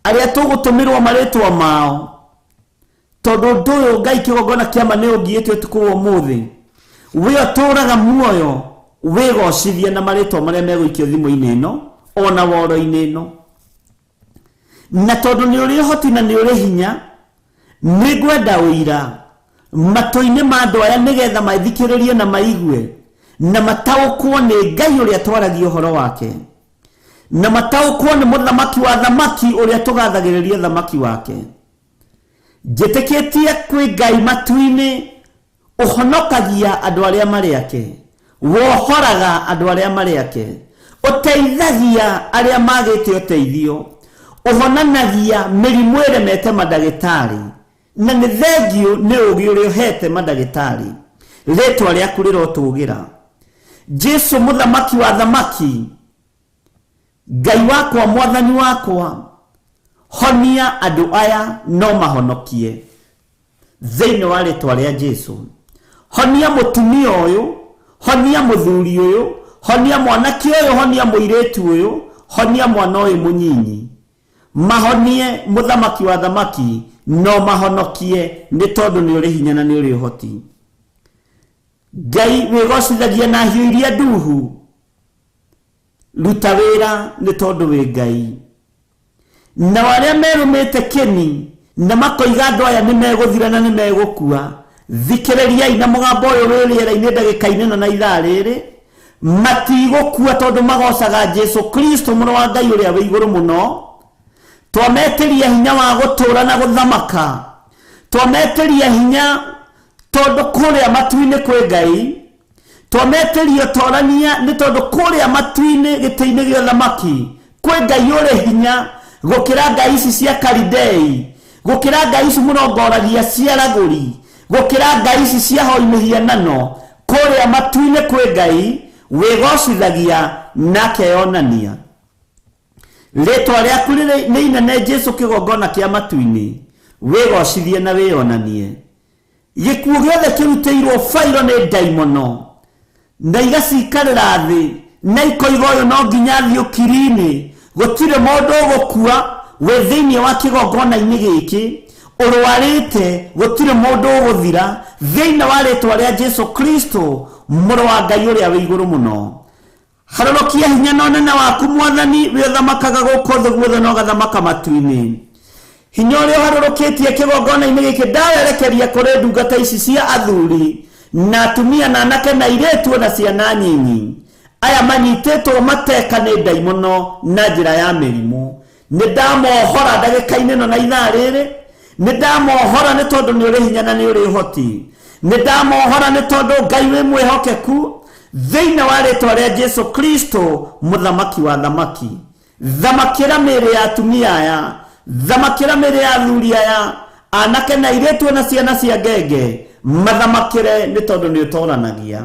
Speaker 1: Arĩa tũgũtũmĩrwo marĩtwa mao, tondũ ũndũ ũyũ Ngai kĩgongona kĩama nĩ ũngiĩte ũtukũ wa ũmũthĩ, we ũtũũraga muoyo wĩgocithie na marĩtwa marĩa megũikio thimũ-inĩ ĩno ona woro-inĩ ĩno. Na tondũ nĩ ũrĩ ũhoti na nĩ ũrĩ hinya, nĩ ngwenda ũira matũ-inĩ ma andũ aya nĩgetha mathikĩrĩrie na maigue na mataũkwo nĩ Ngai ũrĩa twaragia ũhoro wake, na mataũkwo nĩ mũthamaki wa thamaki ũrĩa tũgathagĩrĩria thamaki wake. Njĩtĩkĩtie kwĩ Ngai matu-inĩ ũhonokagia andũ arĩa marĩ ake, wohoraga andũ arĩa marĩ ake, ũteithagia arĩa magĩte ũteithio, ũhonanagia mĩrimũ ĩremete mandagĩtarĩ, na nĩ thengiũ nĩ ũũgĩ ũrĩa ũhete mandagĩtarĩ. Rĩtwa rĩaku rĩrotũgĩra. Jesu mũthamaki wa thamaki, Ngai wakwa, mwathani wakwa, honia andũ aya no mahonokie thĩinĩ wa rĩtwa rĩa Jesu. Honia mũtumia ũyũ, honia mũthuri ũyũ, honia mwanake ũyũ, honia mũirĩtu ũyũ, honia mwana ũyũ mũnyinyi. Mahonie mũthamaki wa thamaki no mahonokie, nĩ tondũ nĩ ũrĩ hinya na nĩ ũrĩ ũhoti. Ngai wĩgocithagia na hiũ iria nduhu, ruta wĩra nĩ tondũ wĩ Ngai. Na arĩa merũmĩte kĩni na makoiga andũ aya nĩ megũthira na nĩ megũkua, thikĩrĩriai na mũgambo ũyũ wĩ rĩera-inĩ ndagĩka-inĩ ĩno na ithaa rĩrĩ, matigũkua tondũ magocaga Jesu Kristo mũrũ wa Ngai ũrĩa wĩ igũrũ mũno. Twametĩria hinya wa gũtũũra na gũthamaka, twametĩria hinya tondũ kũrĩa matu-inĩ kwĩ Ngai, twametĩria ũtorania nĩ tondũ kũrĩa matu-inĩ gĩtĩ-inĩ gĩa ũthamaki kwĩ Ngai ũrĩ hinya gũkĩra ngai ici cia Kalidei, gũkĩra ngai ici mũrongoragia cia ragũri, gũkĩra ngai ici cia hoi mĩhianano. Kũrĩa matu-inĩ kwĩ Ngai wĩgocithagia na akeyonania. Rĩtwa rĩaku nĩ inene Jesu kĩgongona kĩa matu-inĩ, wĩgocithie na wĩyonanie. Gĩkuũ gĩothe kĩrutĩirwo bairo nĩ ndaimono na igacikarĩra thĩ na ikoiga ũyũ no nginya athiĩ ũkiri-inĩ, gũtirĩ mũndũ ũgũkua wĩ thĩinĩ wa kĩgongona-inĩ gĩkĩ, ũrwarĩte gũtirĩ mũndũ ũgũthira thĩinĩ wa rĩtwa rĩa Jesu Kristo mũrũ wa Ngai ũrĩa wĩ igũrũ mũno. Harũrũkia hinya na ũnene waku mwathani, wĩ ũthamakaga gũkũ thĩ guothe na ũgathamaka matu-inĩ. Hinya ũrĩa ũharũrũkĩtie kĩgongona-inĩ gĩkĩ ndawerekeria kũrĩ ndungata ici cia athuri na atumia na anake na airĩtu na ciana nyinyi, aya manyitĩtwo mateka nĩ ndaimono na njĩra ya mĩrimũ. Nĩ ndamohora ndagĩka-inĩ ĩno na ithaa rĩrĩ, nĩ ndamohora nĩ tondũ nĩ ũrĩ hinya na nĩ ũrĩ ũhoti, nĩ ndamohora nĩ tondũ Ngai wĩ mwĩhokeku thĩinĩ wa rĩtwa rĩa Jesu Kristo mũthamaki wa thamaki. Thamakĩra mĩĩrĩ ya atumia aya, thamakĩra mĩĩrĩ ya athuri aya, anake na airĩtu na ciana cia ngenge, mathamakĩre nĩ tondũ nĩ ũtoranagia.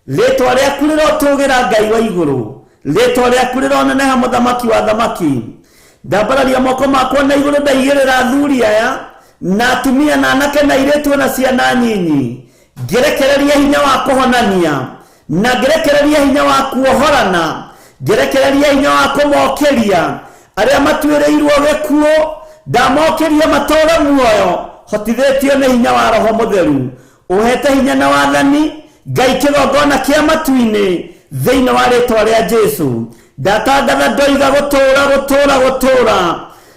Speaker 1: Rĩtwa rĩaku rĩrotũgĩra Ngai wa igũrũ, rĩtwa rĩaku rĩroneneha mũthamaki wa thamaki. Ndambararia moko makwa na igũrũ ndaigĩrĩra athuri aya na atumia na anake na airĩtu na ciana nyinyi, ngĩrekereria hinya wa kũhonania na ngĩrekereria hinya wa kuohorana, ngĩrekereria hinya wa kũmokĩria arĩa matuĩrĩirwo gĩkuũ, ndamokĩria matũũre muoyo hotithĩtio nĩ hinya wa Roho Mũtheru. Ũhete hinya na wathani Ngai kĩgongona kĩa matu-inĩ thĩinĩ wa rĩtwa rĩa Jesu. Ndatangatha ndoiga gũtũũra gũtũũra gũtũũra,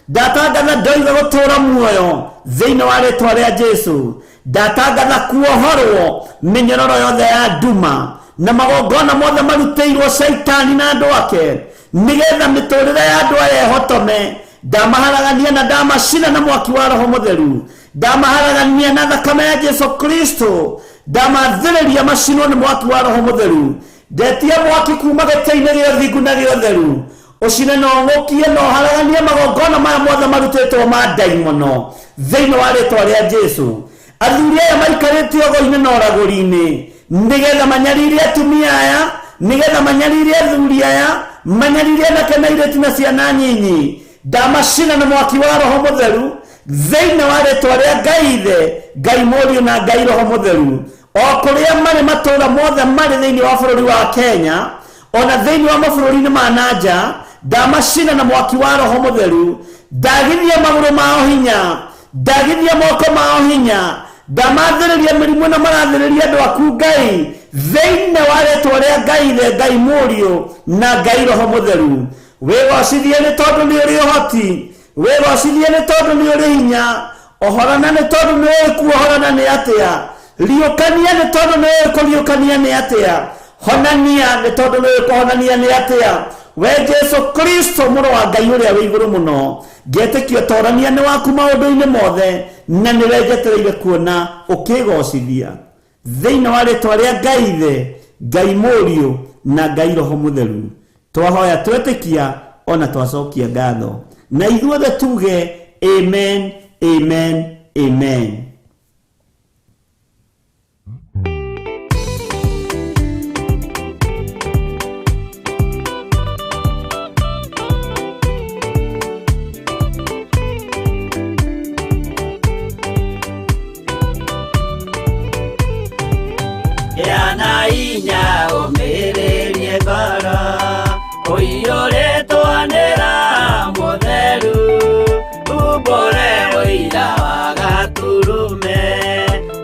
Speaker 1: ndatangatha ndoiga gũtũũra muoyo thĩinĩ wa rĩtwa rĩa Jesu. Ndatangatha kuohorwo mĩnyororo yothe ya nduma na magongona mothe marutĩirwo Shaitani na andũ ake, nĩgetha mĩtũũrĩre ya andũ aya ĩhotome. Ndamaharagania na ndamacina na mwaki wa Roho Mũtheru, ndamaharagania na thakame ya Jesu Kristo, ndamathĩrĩria macinwo nĩ mwaki wa Roho Mũtheru. Ndetia mwaki kuma gĩtĩ-inĩ gĩa ũthingu na gĩa ũtheru, Ũcine na ũng'ũkie na ũharaganie magongona maya mothe marutĩtwo ma ndaimono thĩinĩ wa rĩtwa rĩa Jesu. Athuri aya maikarĩte ogo-inĩ na ũragũri-inĩ nĩgetha manyarire atumia aya, nĩgetha manyarire athuri aya, manyarire anake na airĩtu na ciana nyinyi. Ndamacina na mwaki wa Roho Mũtheru thĩinĩ wa rĩtwa rĩa Ngai Ithe, Ngai Mũriũ na Ngai Roho Mũtheru. O kũrĩa marĩ matũũra mothe marĩ thĩinĩ wa bũrũri wa Kenya, ona thĩinĩ wa mabũrũri-inĩ ma nanja, ndamacina na mwaki wa Roho Mũtheru. Ndagithia magũrũ mao hinya, ndagithia moko mao hinya, ndamathĩrĩria mĩrimũ na marathĩrĩria andũ aku Ngai thĩinĩ wa rĩtwa rĩa Ngai Ithe, Ngai Mũriũ na Ngai Roho Mũtheru. Wĩgocithie nĩ tondũ nĩ ũrĩ ũhoti, wĩgocithie nĩ tondũ nĩ ũrĩ hinya, ũhorana nĩ tondũ nĩ ũĩ kuohorana nĩ atĩa, riũkania nĩ tondũ nĩ ũĩ kũriũkania nĩ atĩa, honania nĩ tondũ nĩ ũĩ kũhonania nĩ atĩa. We Jesu Kristo mũrũ wa Ngai ũrĩa wĩ igũrũ mũno, ngetĩkia ũtorania nĩ waku maũndũ-inĩ mothe, na nĩwe njetereire kuona ũkĩgocithia thĩinĩ wa rĩtwa rĩa Ngai Ithe, Ngai Mũriũ na Ngai Roho Mũtheru. Twahoya twetĩkia ona twacokia ngatho, na ithuothe tuge amen, amen, amen.
Speaker 5: Yana inya ũmĩrĩrie ngoro, ũiyũrĩtwo nĩ Roho Mũtheru, umbũre ũira wa Gatũrũme,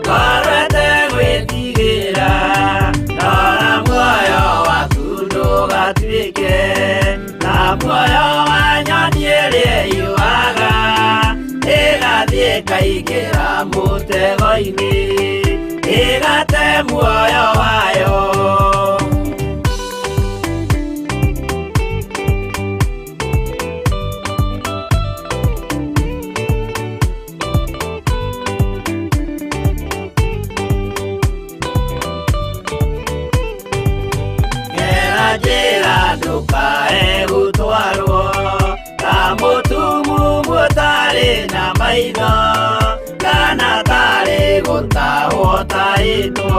Speaker 5: ngoro ĩtegwĩtigĩra, rora muoyo waku ndũgatuĩke ta muoyo wa nyoni ĩrĩa ĩyũaga, ĩgathiĩ ĩkaingĩra mũtego-inĩ, ĩgate muoyo wayo. Gera njĩra ndũkae gũtwarwo ta mũtumumu ũtarĩ na maitho, kana tarĩ gũtahwo tahĩtwo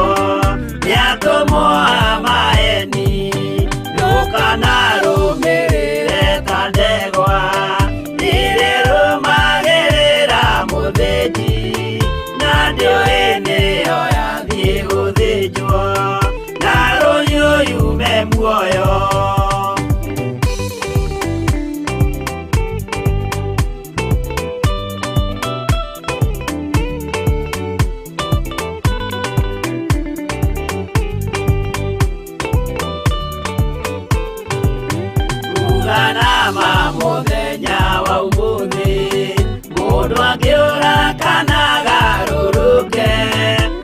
Speaker 5: nĩ atũmwo a maeni. Ndũkanarũmĩrĩre ta ndegwa irĩrũmagĩrĩra mũthĩnji, na ndĩũĩ nĩyo yathiĩ gũthĩnjwo, na rũhiũ yume muoyo. Uganama mũthenya wa ũmũthĩ, mũndũ angĩũra kana agarũrũke,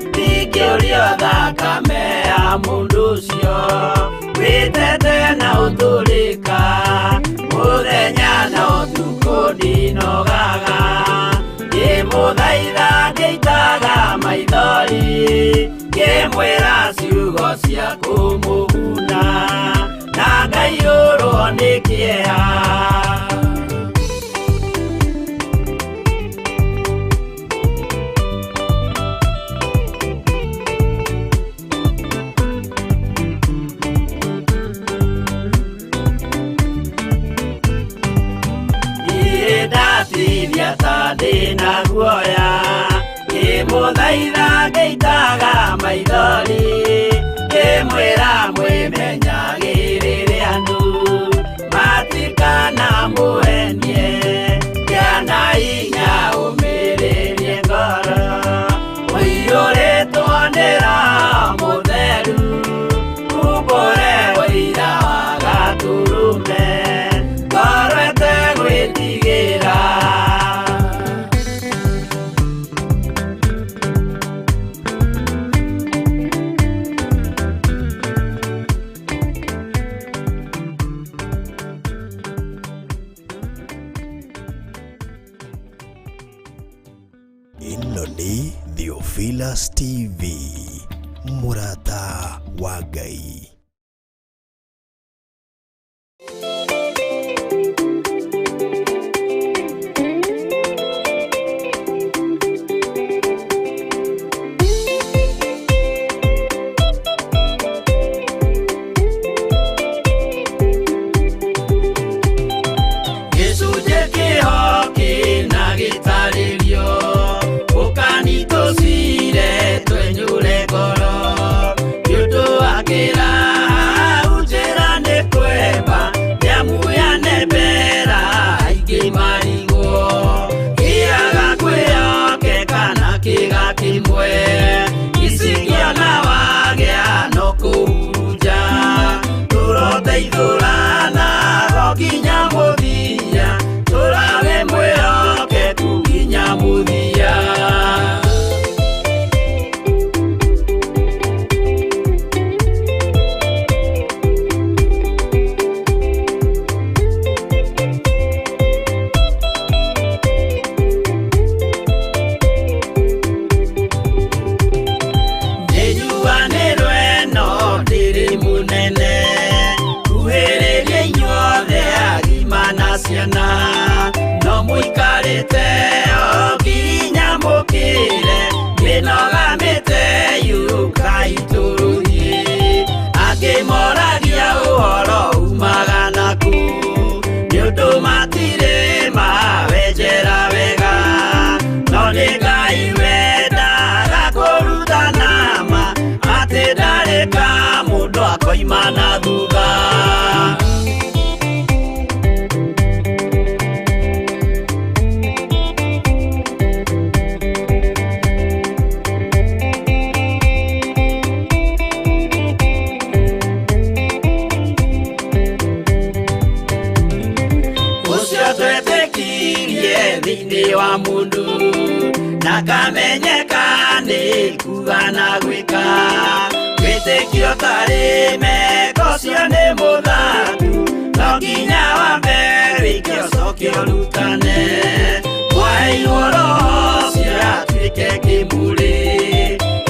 Speaker 5: ndingĩũrio thakame ya mũndũ ũcio wĩtete na ũtũrĩka, mũthenya na ũtukũ ndinogaga, ngĩmũthaitha ngĩitaga maithori, ngĩmwĩra ciugo cia kũmũguna, na ngaiyũrwo nĩ kĩeha. Niĩ ndatithia ta ndĩna guoya, ngĩmũthaitha ngĩitaga maithori, ngĩmwĩra mwĩmenyagĩrĩre andũ matikanamũhenie, kĩana hinya ũmĩrĩrie ngoro, ũiyũrĩtwo nĩ Roho Mũtheru, umbũre ũira wa Gatũrũme, ngoro ĩtegwĩtigĩra.
Speaker 2: Ĩno nĩ Theophilus TV, mũrata wa Ngai.
Speaker 5: Tũkiuma na thutha. Ũcio twetĩkirie thĩinĩ wa mũndũ ndakamenyeka nĩ kuga na gwĩka. Wĩtĩkio tarĩ meko ũcio nĩ mũthangu, no nginya wambe wĩke ũcoke ũrutane. Mwaheirwo Roho ũcio atuĩke kĩmũrĩ,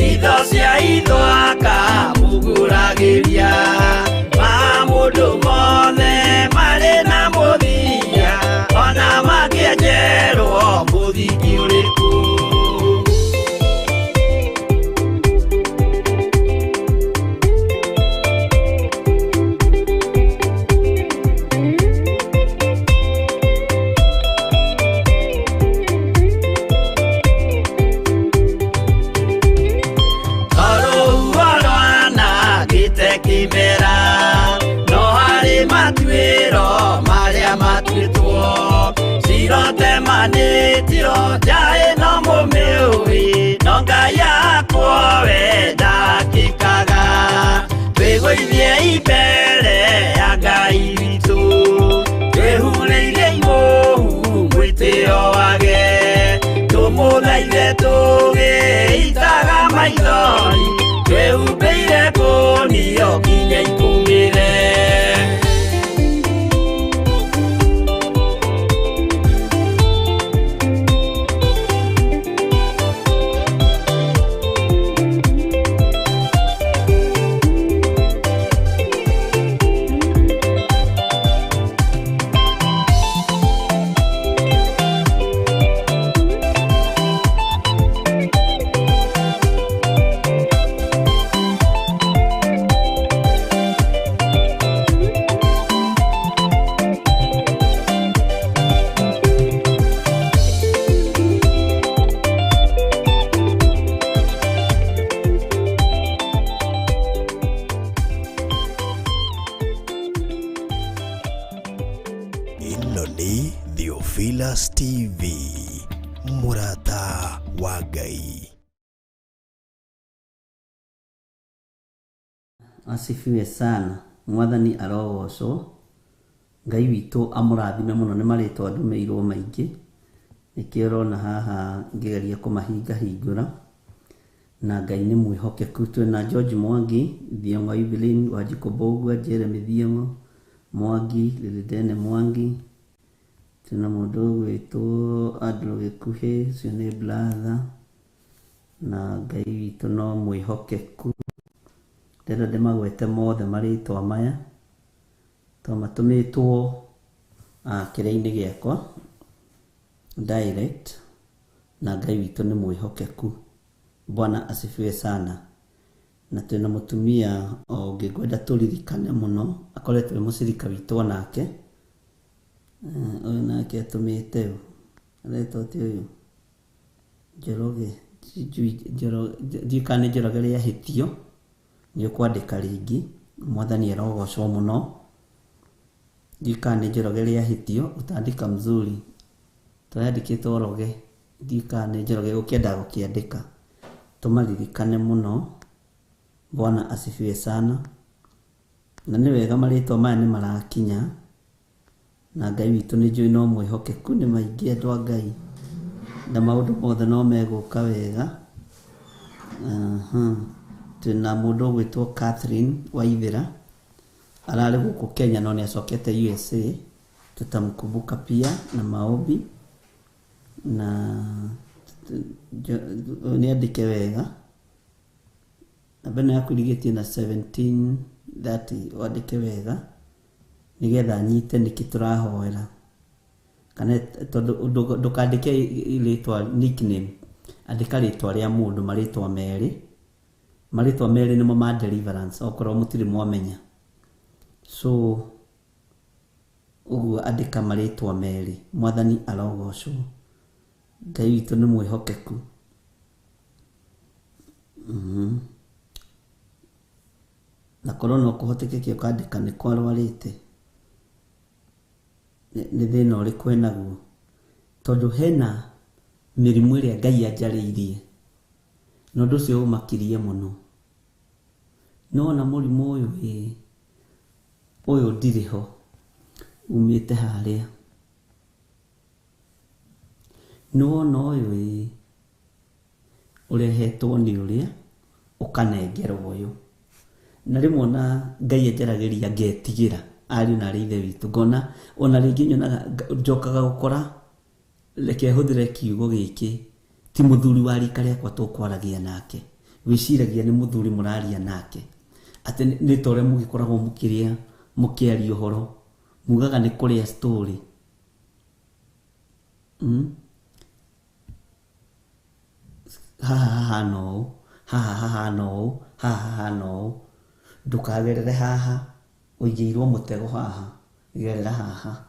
Speaker 5: itho cia itho akamũgũragĩria. Maũndũ mothe marĩ na mũthia, ona mangĩenjerwo mũthingi ũrĩkũ. Rũhuho rwanangĩte kĩmera, no harĩ matuĩro marĩa matuĩtwo. Cirotemanĩtio njaĩ no mũmĩũĩ, no Ngai yakwa we ndakĩkaga. Twĩgũithie mbere ya Ngai witũ, twĩhurĩire imũhu mwĩtĩo wage. Tũmũthaithe tũgĩitaga maithori, twĩhumbĩire ngũnio nginya ikũmĩre.
Speaker 2: Ĩno nĩ Theophilus TV, mũrata wa Ngai.
Speaker 1: Asifiwe sana. Mwathani arogocwo. Ngai witũ amũrathime mũno nĩ marĩtwa ndũmĩirwo maingĩ. Nĩkĩo ũrona haha ngĩgeria kũmahingahingũra. Na Ngai nĩ mwĩhokeku. Twĩna George Mwangi, Thiong'o Evelyn, Wanjikũ Mbũgua, Jeremy Thiong'o, Mwangi, Lilidene Mwangi. Twĩna mũndũ ũgwĩtwo Andrew Gĩkuhĩ, ũcio nĩ brother. Na Ngai witũ no mwĩhokeku. Ndĩrenda ndĩmagwete mothe marĩtwa maya to matũmĩtwo kĩrĩa-inĩ gĩakwa direct, na Ngai witũ nĩ mwĩhokeku. Bwana asifiwe sana. Na twĩna mũtumia ũngĩ ngwenda tũririkane mũno, akoretwo e mũcirika witũ onake. Ũyũ nake atũmĩte ũ, aretwo atĩ ũyũ Njoroge, ndiũĩ kana nĩ Njoroge rĩahĩtio, nĩ ũkwandĩka rĩngĩ. Mwathani arogocwo mũno. Ndiũĩ kana nĩ Njoroge rĩahĩtio, ũtandĩka mzuri tũrandĩkĩtwo Roge, ndiũĩ kana nĩ Njoroge ũkĩendaga gũkĩandĩka. Tũmaririkane mũno. Bwana asifiwe sana. Na nĩ wega marĩtwa maya nĩ marakinya, na Ngai witũ nĩ njũĩ no mwĩhokeku, nĩ maingĩ andũ a Ngai, na maũndũ mothe no megũka wega. Twĩna mũndũ ũgwĩtwo Catherine Waithera, ararĩ gũkũ Kenya no nĩ acokete USA. Tutamkumbuka pia na maombi, na nĩ andĩke wega. Namba ĩno yaku ĩrigĩtie na 1730, wandĩke wega nĩgetha nyite nĩkĩ tũrahoera. Kana tondũ ndũkandĩke rĩtwa nickname, andĩka rĩtwa rĩa mũndũ, marĩtwa merĩ. Marĩtwa merĩ nĩmo ma deliverance, okorwo mũtirĩ mwamenya. So ũguo andĩka marĩtwa merĩ. Mwathani arogocwo. Ngai witũ nĩĩhokeku. Na korwo no kũhotekeke ũkandĩka nĩ kwarwarĩte, nĩ thĩna ũrĩkũ enaguo, tondũ hena mĩrimũ ĩrĩa Ngai anjarĩirie na ũndũ ũcio ũmakirie mũno. Nĩwona mũrimũ ũyũ ĩ, ũyũ ndirĩ ho, umĩte harĩa. Nĩwona ũyũ ĩ, ũrehetwo nĩ ũrĩa ũkanengerwo ũyũ. Na rĩmwe ona Ngai anjaragĩria ngetigĩra ariũ na arĩ ithe witũ, ngona ona rĩngĩ nyonaga njokaga gũkora, reke hũthĩre kiugo gĩkĩ, ti mũthuri wa rika rĩakwa tũkwaragia nake, wĩciragia nĩ mũthuri mũraria nake, atĩ nĩ ta ũrĩa mũgĩkoragwo mũkĩrĩa mũkĩaria ũhoro, mugaga nĩ kũrĩa story. Haha hahana ũũ, haha hahana ũũ, haha hahana ũũ, ndũkagerere haha, ũigĩirwo mũtego haha, gerera haha.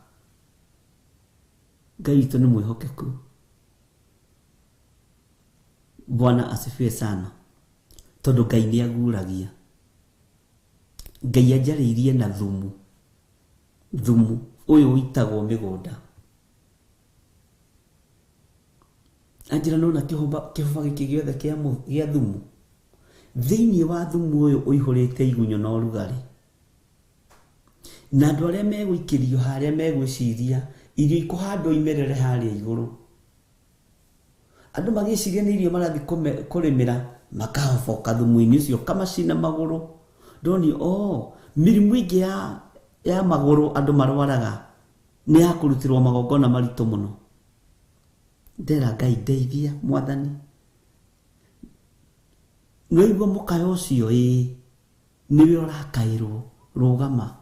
Speaker 1: Ngai witũ nĩ mwĩhokeku. Bwana asifiwe sana. Tondũ Ngai nĩ aguragia. Ngai anjarĩirie na thumu. Thumu ũyũ ũitagwo mĩgũnda. Anjĩra nona kĩhũba gĩkĩ gĩothe gĩa thumu. Thĩinĩ wa thumu ũyũ ũihũrĩte igunyũ na ũrugarĩ. Na andũ arĩa megũikĩrio harĩa megwĩciria irio ikũhandwo imerere harĩa igũrũ. Andũ magĩciria nĩ irio marathiĩ kũrĩmĩra, makahoboka thumu-inĩ ũcio, ũkamacina magũrũ. Ndonio, oh, mĩrimũ ĩngĩ ya magũrũ andũ marwaraga nĩ ya kũrutĩrwo magongona maritũ mũno. Ndera Ngai ndeithia mwathani. Nĩwaigua mũkayo ũcio ĩ, nĩwe ũrakaĩrwo, rũgama,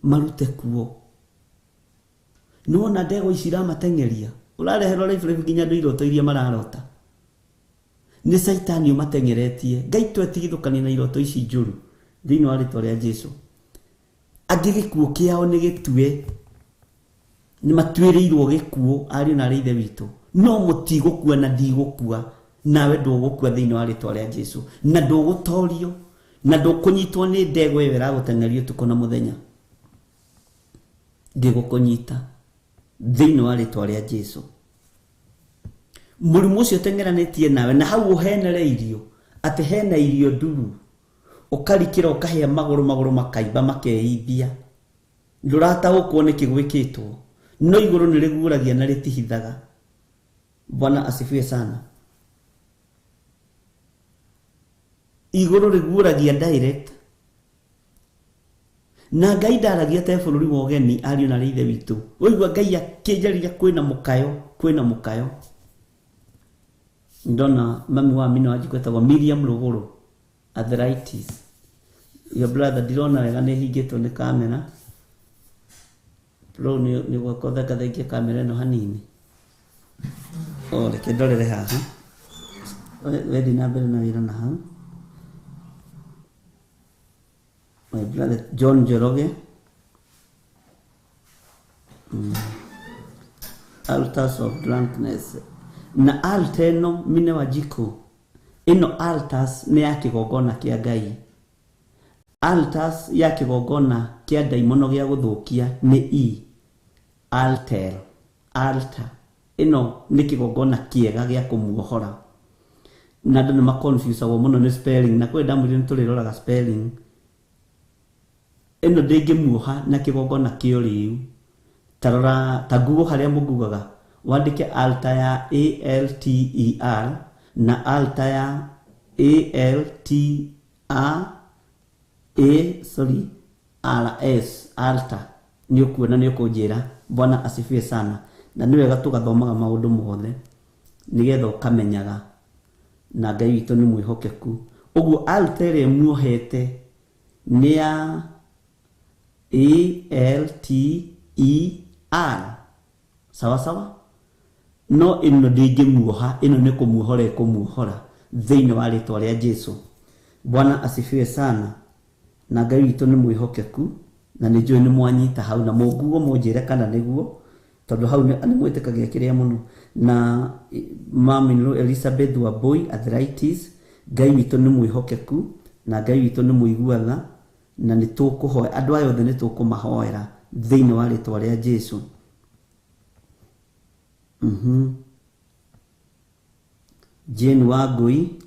Speaker 1: marute kuo. Nĩwona ndegwa ici iramateng'eria, ũrareherwo raibu nginya andũ iroto iria mararota. Nĩ Caitani ũmateng'eretie. Ngai twetigithũkanie na iroto ici njũru thĩinĩ wa rĩtwa rĩa Jesũ. Angĩ gĩkuũ kĩao nĩ gĩtue, nĩ matuĩrĩirwo gĩkuũ ariũ na arĩ ithe witũ, no mũtigũkua na ndigũkua, nawe ndũgũkua thĩinĩ wa rĩtwa rĩa Jesũ, na ndũgũtorio, na ndũkũnyitwo nĩ ndegwa ĩyo ĩragũteng'eria ũtukũ na mũthenya. Ndĩgũkũnyita thĩinĩ wa rĩtwa rĩa Jesũ. Mũrimũ ũcio ũteng'eranĩtie nawe, na hau ũhenereirio atĩ hena irio nduru, ũkarikĩra ũkahĩa magũrũ, magũrũ makaimba makeithia, ndũrataũkwo nĩkĩ gwĩkĩtwo, no igũrũ nĩ rĩguũragia na rĩtihithaga. Bwana asifiwe sana. Igũrũ rĩguũragia direct. Na Ngai ndaragia te bũrũri wa ũgeni ariũ na arĩ ithe witũ. Waigua Ngai akĩnjarĩria kwĩna mũkayo, kwĩna mũkayo. Ndona mami wa Amina Wanjikũ etagwo Miriam Rũgũrũ, arthritis. Your brother ndirona wega nĩ hingĩtwo nĩ kamera. Bro nĩ gwakwa thengathengie kamera ĩno hanini. O reke ndorere haha. Wethi na mbere na wĩra na hau. My brother John Njoroge. Altars of drunkenness. Na altar ĩno Mine Wanjikũ, ĩno altars nĩ ya kĩgongona kĩa Ngai. Altars ya kĩgongona kĩa ndaimono gĩa gũthũkia nĩ E. Altar, altar. Ĩno nĩ kĩgongona kĩega gĩa kũmuohora. Na andũ nĩ maconfusagwo mũno nĩ spelling, na kwĩ ndamwĩrire nĩ tũrĩroraga spelling. Ĩno ndĩngĩmuoha na kĩgongona kĩa ũrĩu. Ta rora, ta Google harĩa mũgugaga, wandĩke altar ya ALTER na altar ya ALTA A, sorry, RS, altar. Nĩ ũkuona, nĩ ũkũnjĩra. Bwana asifiwe sana. Na nĩ wega tũgathomaga maũndũ mothe nĩgetha ũkamenyaga, na Ngai witũ nĩ mwĩhokeku. Ũguo altar ĩrĩa muohete nĩ ya ALTER. Sawa sawa? No ĩno ndĩngĩmuoha, ĩno nĩ kũmuohora ĩkũmuohora thĩinĩ wa rĩtwa rĩa Jesũ. Bwana asifiwe sana. Na Ngai witũ nĩ mwĩhokeku, na nĩ njũĩ nĩ mwanyita hau, na mũnguo mũnjĩre kana nĩguo, tondũ hau nĩ mwĩtĩkagia kĩrĩa mũno. Na mami nĩ Elizabeth Wambui, arthritis. Ngai witũ nĩ mwĩhokeku Na Ngai witũ nĩ mũigua tha, na nĩ tũkũhoya andũ aya othe, nĩ tũkũmahoera thĩinĩ wa rĩtwa rĩa Jesu. Jane Wangui,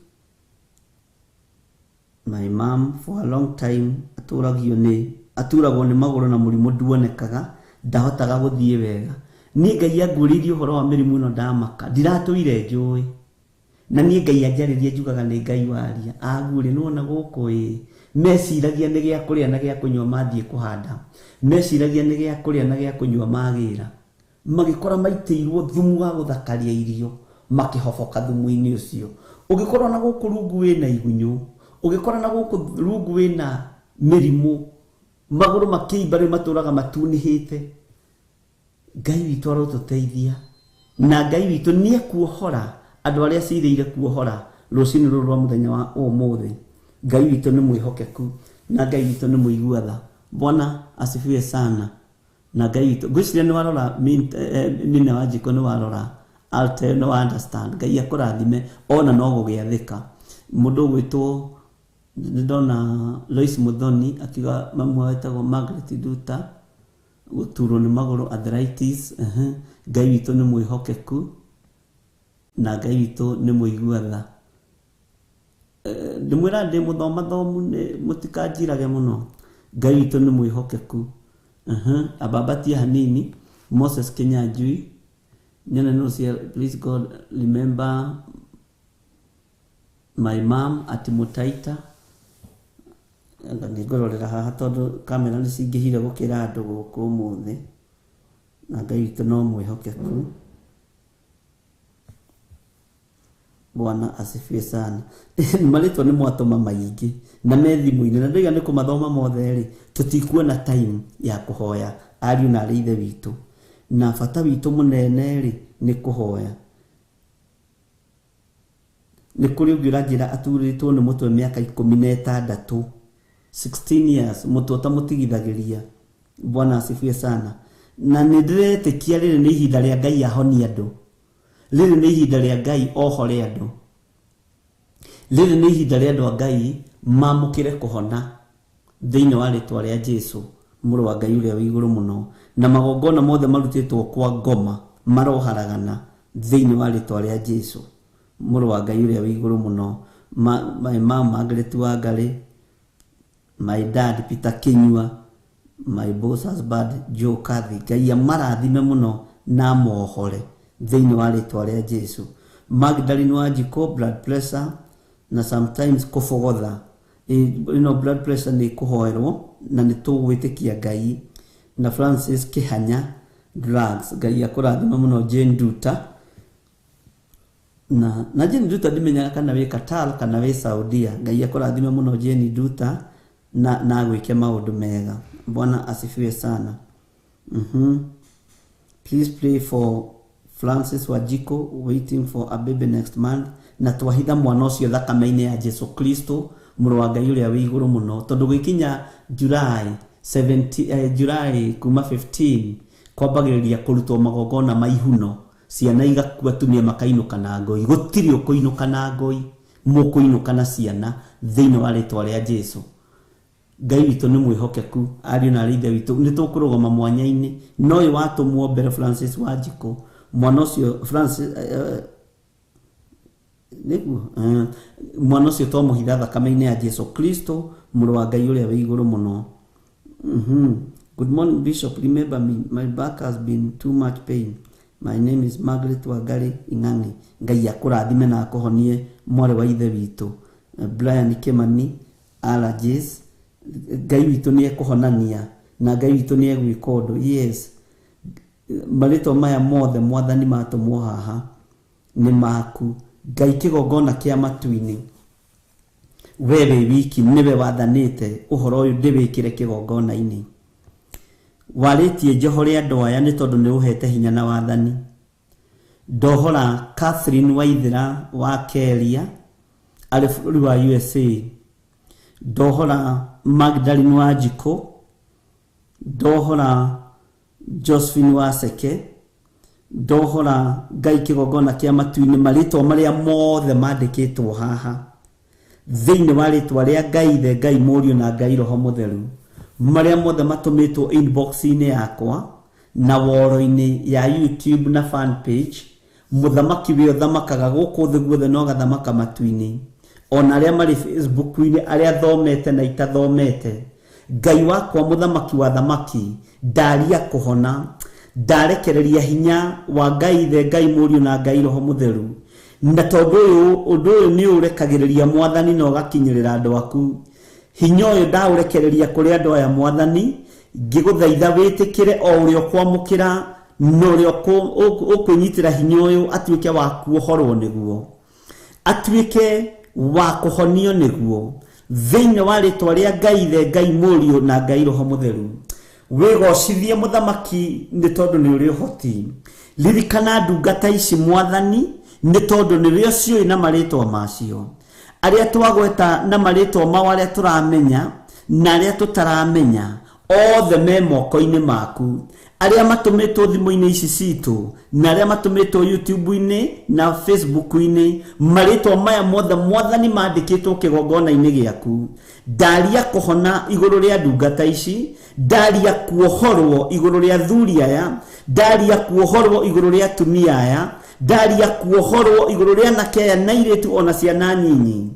Speaker 1: my mom for a long time aturagio nĩ aturagwo nĩ magũrũ na mũrimũ nduonekaga, ndahotaga gũthiĩ wega. Niĩ Ngai anguũrĩirie ũhoro wa mĩrimũ ĩno ndamaka, ndiratũire njũĩ. Na niĩ Ngai anjarĩria njugaga nĩ Ngai waria, aguũria nĩwona gũkũ ĩ meciragia nĩ gĩa kũrĩa na gĩa kũnyua mathiĩ kũhanda, meciragia nĩ gĩa kũrĩa na gĩa kũnyua magĩra, magĩkora maitĩirwo thumu wa gũthakaria irio, makĩhoboka thumu-inĩ ũcio. Ũngĩkorwo na gũkũ rungu wĩna igunyũ, ũngĩkora na gũkũ rungu wĩna mĩrimũ, magũrũ makĩimba rĩu matũraga matunĩhĩte, Ngai witũ arotũteithia, na Ngai witũ nĩ ekuohora andũ arĩa acirĩire kuohora rũcinĩ rũrũ rwa mũthenya wa ũmũthĩ. Ngai witũ nĩ mwĩhokeku na Ngai witũ nĩ mũigua tha. Bwana asifiwe sana. Na Ngai witũ ngwĩciria nĩ warora Mina Wanjikũ, nĩ warora Altel, nĩ wa understand. Ngai akũrathime ona no gũgĩathĩka. Mũndũ ũgwĩtwo nĩ ndona Lois Muthoni akiuga mamu wao wetagwo Margaret Nduta, gũturwo nĩ magũrũ, arthritis. Ngai witũ nĩ mwĩhokeku na Ngai witũ nĩ mũigua tha. Ndĩmwĩra ndĩ mũthomathomu, mũtikanjirage mũno. Ngai witũ nĩ mwĩhokeku. Abambatie hanini. Moses Kinyanjui, nyone no cia, please God remember my mom at Mutaita. Anga nĩngũrorera haha tondũ kamera nĩ cingĩhire gũkĩra andũ gũkũ ũmũthĩ. Na Ngai witũ no mwĩhokeku. Bwana asifiwe sana. Marĩtwa nĩ mwatũma maingĩ na me thimũ-inĩ, na ndoiga nĩ kũmathoma mothe rĩ, tũtikuona time ya kũhoya ariũ na arĩ ithe witũ, na bata witũ mũnene rĩ nĩ kũhoya. Nĩ kũrĩ ũngĩ ũranjĩra aturĩtwo nĩ mũtwe mĩaka 16, 16 years, mũtwe ũtamũtigithagĩria. Bwana asifiwe sana. Na nĩ ndĩretĩkia rĩrĩ nĩ ihinda rĩa Ngai ahonie andũ, rĩrĩ nĩ ihinda rĩa Ngai ohore andũ, rĩrĩ nĩ ihinda rĩa andũ a Ngai mamũkĩre kũhona thĩinĩ wa rĩtwa rĩa Jesu mũrũ wa Ngai ũrĩa wĩ igũrũ mũno. Na magongona mothe marutĩtwo kwa ngoma maroharagana thĩinĩ wa rĩtwa rĩa Jesu mũrũ wa Ngai ũrĩa wĩ igũrũ mũno. My mom Margaret Wangari, my dad Peter Kinyua, my boss husband Joe Cathy, Ngai amarathime mũno na amohore thĩinĩ wa rĩtwa rĩa Jesu. Magdalene Wanjikũ, blood pressure na sometimes kũbogotha. Ĩno blood pressure nĩ kũhoerwo na nĩ tũgwĩtĩkia Ngai. Na Francis Kihanya, drugs, Ngai akũrathime mũno. Jane Nduta, na Jane Nduta ndimenyaga kana wĩ Qatar kana wĩ Saudia. Ngai akũrathime mũno Jane Nduta na agwĩke maũndũ mega. Bwana asifiwe sana. Please pray for Francis Wanjikũ waiting for a baby next month. Na twahitha mwana ũcio thakame-inĩ ya Jesu Kristo mũrũ wa Ngai ũrĩa wĩ igũrũ mũno, tondũ gwĩkinya July 70, July kuma 15 kwambagĩrĩria kũrutwo magongona ma ihuno, ciana igakua, atumia makainũka na ngoi. Gũtirĩ ũkũinũka na ngoi, mũkũinũka na ciana thĩinĩ wa rĩtwa rĩa Jesu. Ngai witũ nĩ mwĩhokeku, ariũ na arĩ ithe witũ, nĩ tũkũrũgama mwanya-inĩ. No ũyũ watũmwo mbere Francis Wanjikũ, mwana ũcio Francis, nĩguo mwana ũcio twamũhitha thakame-inĩ ya Jesu Kristo mũrũ wa Ngai ũrĩa wĩ igũrũ mũno. Good morning Bishop, remember me, my back has been too much pain. My name is Margaret Wangari Ing'ang'i. Ngai akũrathime na akũhonie mwarĩ wa ithe witũ. Brian Kimani, allergies. Ngai witũ nĩ ekũhonania na Ngai witũ nĩ egwĩka ũndũ. Yes, marĩtwa maya mothe mwathani matũmwo haha nĩ maku. Ngai kĩgongona kĩa matu-inĩ, we wĩ wiki nĩwe wathanĩte ũhoro ũyũ ndĩwĩkĩre kĩgongona-inĩ. Warĩtie njohore andũ aya nĩ tondũ nĩ ũhete hinya na wathani. Ndohora Catherine Waithera wa Keria arĩ bũrũri wa USA. Ndohora Magdalene Wanjikũ, ndohora Josephine Waseke, ndohora Ngai kĩgongona kĩa matu-inĩ, marĩtwa marĩa mothe mandĩkĩtwo haha Thĩinĩ wa rĩtwa rĩa Ngai Ithe, Ngai Mũriũ na Ngai Roho Mũtheru, marĩa mothe matũmĩtwo inbox-inĩ yakwa na woro-inĩ ya YouTube na fan page, mũthamaki wĩ ũthamakaga gũkũ thĩ guothe no gathamaka matu-inĩ, ona arĩa marĩ Facebook-inĩ, arĩa thomete na itathomete, Ngai wakwa mũthamaki wa thamaki, ndaria kũhona, ndarekereria hinya wa Ngai Ithe, Ngai Mũriũ na Ngai Roho Mũtheru. Na tondũ ũyũ ũndũ ũyũ nĩ ũrekagĩrĩria mwathani na ũgakinyĩrĩra andũ aku, hinya ũyũ ndaũrekereria kũrĩ andũ aya mwathani, ngĩgũthaitha wĩtĩkĩre o ũrĩa ũkwamũkĩra na ũrĩa ũkwĩnyitĩra hinya ũyũ atuĩke wa kuohorwo nĩguo, atuĩke wa kũhonio nĩguo, thĩinĩ wa rĩtwa rĩa Ngai Ithe, Ngai Mũriũ na Ngai Roho Mũtheru. Wĩgocithie mũthamaki nĩ tondũ nĩ ũrĩ ũhoti. Ririkana ndungata ici mwathani nĩ tondũ nĩwe ũciũĩ na marĩtwa macio, arĩa twagweta na marĩtwa mao, arĩa tũramenya na arĩa tũtaramenya, othe me moko-inĩ maku, arĩa matũmĩtwo thimũ-inĩ ici citũ na arĩa matũmĩtwo YouTube-inĩ na Facebook-inĩ, marĩtwa maya mothe mwathani mandĩkĩtwo kĩgongona-inĩ gĩaku. Ndaria kũhona igũrũ rĩa ndungata ici, ndaria kuohorwo igũrũ rĩa thuri aya, ndaria kuohorwo igũrũ rĩa atumia aya, ndaria kuohorwo igũrũ rĩa anake aya na airĩtu ona ciana nyinyi.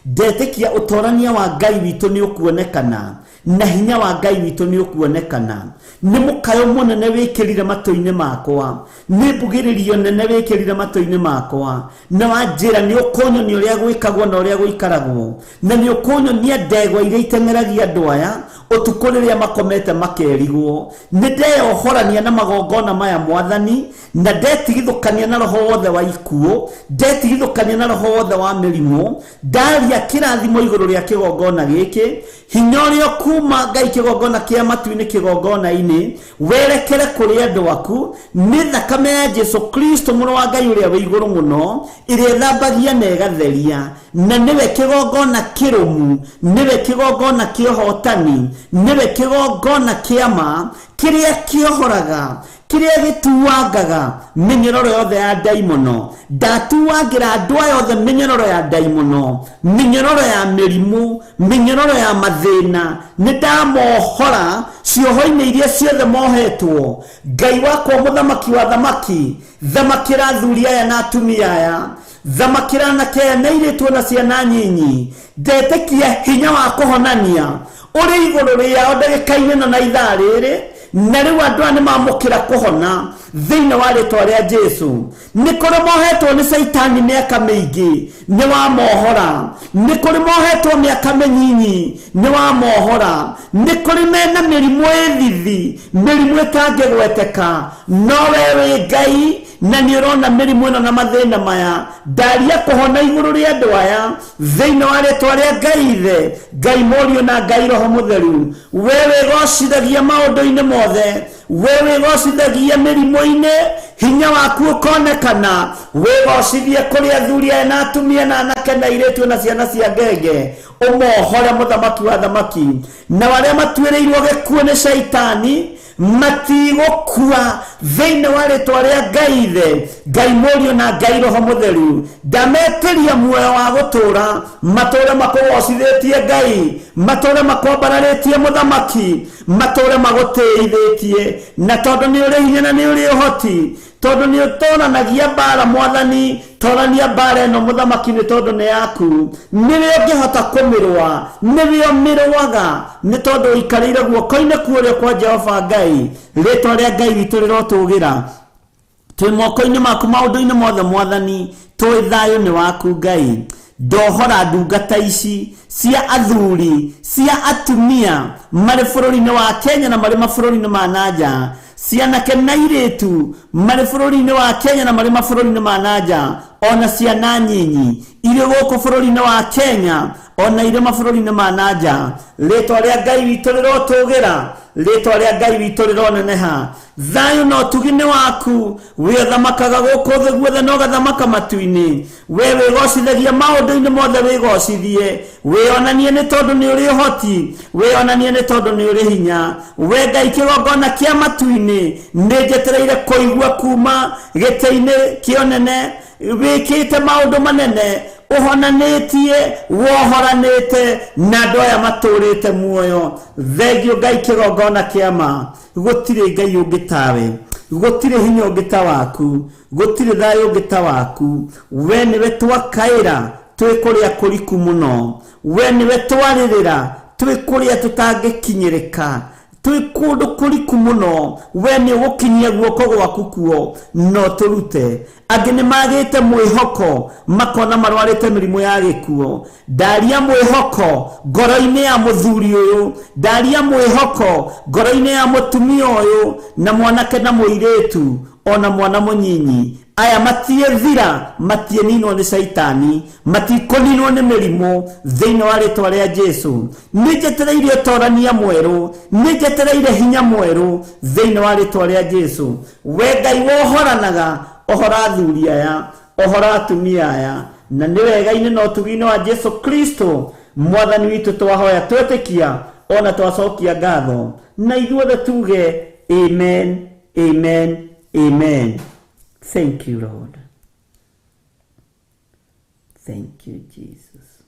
Speaker 1: Ndetĩkia ũtorania wa Ngai witũ nĩ ũkuonekana na hinya wa Ngai witũ nĩ ũkuonekana. Nĩ mũkayo mũnene wĩkĩrire matũ-inĩ makwa, nĩ mbugĩrĩrio nene wĩkĩrire matũ-inĩ makwa, na wanjĩra nĩ ũkũnyonia ũrĩa gwĩkagwo na ũrĩa gũikaragwo, na nĩ ũkũnyonia ndegwa iria iteng'eragia andũ aya ũtukũ rĩrĩa makomete makerigwo. Nĩ ndeyohorania na magongona maya mwathani, na ndetigithũkania na roho wothe wa ikuũ, ndetigithũkania na roho wothe wa mĩrimũ. Ndaria kĩrathimo igũrũ rĩa kĩgongona gĩkĩ, hinya ũrĩa kuma Ngai kĩgongona kĩa matu-inĩ kĩgongona-inĩ werekere kũrĩ andũ aku, nĩ thakame ya Jesu Kristo mũrũ wa Ngai ũrĩa wĩ igũrũ mũno, ĩrĩa ĩthambagia na ĩgatheria, na nĩwe kĩgongona kĩrũmu, nĩwe kĩgongona kĩa ũhotani, nĩwe kĩgongona kĩa ma, kĩrĩa kĩohoraga, kĩrĩa gĩtuangaga mĩnyororo yothe ya ndaimono. Ndatuangĩra andũ aya othe mĩnyororo ya ndaimono, mĩnyororo ya mĩrimũ, mĩnyororo ya mathĩna. Nĩ ndamohora cioho-inĩ iria ciothe mohetwo. Ngai wakwa mũthamaki wa thamaki, thamakĩra athuri aya na atumia aya, thamakĩra anake aya na airĩtu na ciana nyinyi. Ndetĩkia hinya wa kũhonania ũrĩ igũrũ rĩao ndagĩka-inĩ ĩno na ithaa rĩrĩ, na rĩu andũ aya nĩ mamũkĩra kũhona thĩinĩ wa rĩtwa rĩa Jesu. Nĩ kũrĩ mohetwo nĩ Caitani mĩaka mĩingĩ, nĩ wamohora. Nĩ kũrĩ mohetwo mĩaka mĩnyinyi, nĩ wamohora. Nĩ kũrĩ mena mĩrimũ ĩthithi, mĩrimũ ĩtangĩgweteka, no we wĩ Ngai na nĩ ũrona mĩrimũ ĩno na mathĩna maya. Ndaria kũhona igũrũ rĩa andũ aya thĩinĩ wa rĩtwa rĩa Ngai Ithe, Ngai Mũriũ na Ngai Roho Mũtheru. We wĩgocithagia maũndũ-inĩ mothe, we wĩgocithagia mĩrimũ-inĩ, hinya waku ũkonekana. Wĩgocithie kũrĩ athuri aya na atumia na anake na airĩtu na ciana cia ngenge, ũmohore mũthamaki wa thamaki. Na arĩa matuĩrĩirwo gĩkuũ nĩ Caitani matigũkua thĩinĩ wa rĩtwa rĩa Ngai Ithe, Ngai Mũriũ na Ngai Roho Mũtheru. Ndametĩria muoyo wa gũtũũra, matũũre makũgocithĩtie Ngai, matũũre makwambararĩtie mũthamaki, matũũre magũtĩithĩtie. Na tondũ nĩ ũrĩ hinya na nĩ ũrĩ ũhoti, tondũ nĩ ũtoranagia mbara mwathani, torania mbara ĩno mũthamaki nĩ tondũ nĩ yaku. Nĩwe ũngĩhota kũmĩrũa, nĩwe ũmĩrũaga, nĩ tondũ ũikarĩire guoko-inĩ kuũrĩa kwa Jehova Ngai. Rĩtwa rĩa Ngai witũ rĩrotũgĩra. Twĩ moko-inĩ maku maũndũ-inĩ mothe mwathani, tũĩ thayũ nĩ waku Ngai. Ndohora ndungata ici cia athuri, cia atumia marĩ bũrũri-inĩ wa Kenya na marĩ mabũrũri-inĩ ma nanja, cianake na airĩtu marĩ bũrũri-inĩ wa Kenya na marĩ mabũrũri-inĩ ma nanja, ona ciana nyinyi irĩ gũkũ bũrũri-inĩ wa Kenya ona irĩ mabũrũri-inĩ ma nanja. Rĩtwa rĩa Ngai witũ rĩrotũgĩra, rĩtwa rĩa Ngai witũ rĩroneneha. Thayũ na ũtugi nĩ waku, wĩ ũthamakaga gũkũ thĩ guothe na ũgathamaka matu-inĩ. We wĩgocithagia maũndũ-inĩ mothe, wĩgocithie, wĩonanie nĩ tondũ nĩ ũrĩ ũhoti, wĩonanie nĩ tondũ nĩ ũrĩ hinya. We Ngai kĩgongona kĩa matu-inĩ, nĩ njetereire kũigua kuma gĩtĩ-inĩ kĩa ũnene wĩkĩte maũndũ manene. Ũhonanĩtie, wohoranĩte na andũ aya matũrĩte muoyo. Thengio Ngai kĩgongona kĩa ma. Gũtirĩ Ngai ũngĩ tawe, gũtirĩ hinya ũngĩ ta waku, gũtirĩ thayũ ũngĩ ta waku. We nĩwe twakaĩra twĩ kũrĩa kũriku mũno, we nĩwe twarĩrĩra twĩ kũrĩa tũtangĩkinyĩrĩka, twĩ kũndũ kũriku mũno. We nĩ ũgũkinyia guoko gwaku kuo no tũrute. Angĩ nĩ magĩte mwĩhoko, makona marwarĩte mĩrimũ ya gĩkuo. Ndaria mwĩhoko ngoro-inĩ ya mũthuri ũyũ, ndaria mwĩhoko ngoro-inĩ ya mũtumia ũyũ, na mwanake na mũirĩtu ona mwana mũnyinyi. Aya matiethira, matieninwo nĩ caitani, matikũninwo nĩ mĩrimũ thĩinĩ wa rĩtwa rĩa Jesu. Nĩ njetereire ũtorania mwerũ, nĩ njetereire hinya mwerũ thĩinĩ wa rĩtwa rĩa Jesu. We Ngai wohoranaga, ohora athuri aya, ohora atumia aya, na nĩ wega-inĩ na ũtugi-inĩ wa Jesu Kristo mwathani witũ twahoya twetĩkia ona twacokia ngatho, na ithuothe tuge amen, amen, amen. Thank you, Lord. Thank you, Jesus.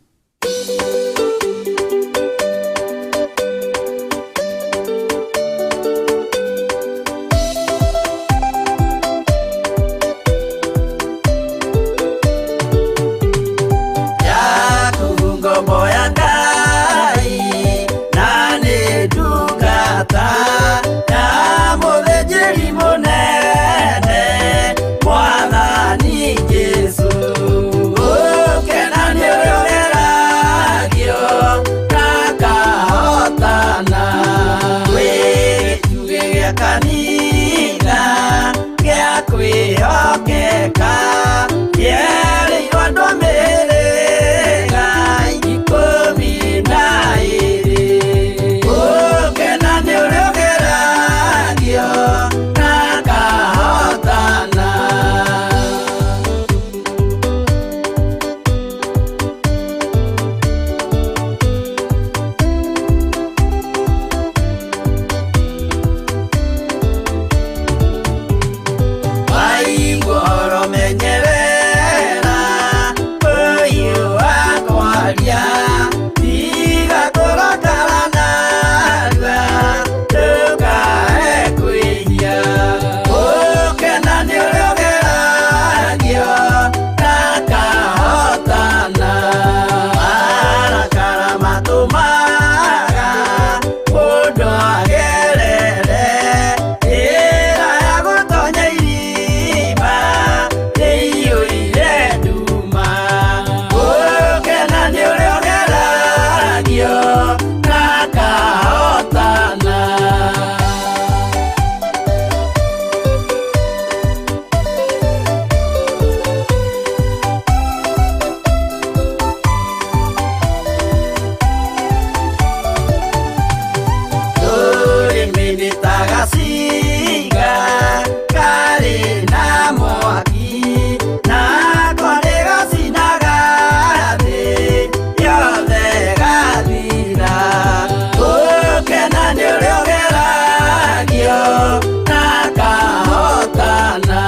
Speaker 5: Ngombo ya Ngai na nĩ ndungata ya mũthĩnjĩri mũnene Mwathani Jesũ. Ũkena nĩ ũrĩa ũgeragio na akahotana, wĩ gĩtugĩ gĩa kanitha gĩa kwĩhokeka, kĩerĩirwo andũ a mĩhĩrĩga 12. Ũkena nĩ ũrĩa ũgeragio na akahotana. Waigua menyerera ũyũ wakwaria, tiga kũrakara narua ndũkae kwĩhia. Ũkena nĩ ũrĩa ũgeragio na akahotana, marakara matũmaga mũndũ agerere njĩra ya gũtonya irima ĩiyũire nduma. Ũkena nĩ ũrĩa ũgeragio na akahotana. Rũrĩmĩ nĩ ta gacinga karĩ na mwaki, nako nĩ gacinaga thĩ yothe gathira. Ũkena nĩ ũrĩa ũgeragio na akahotana,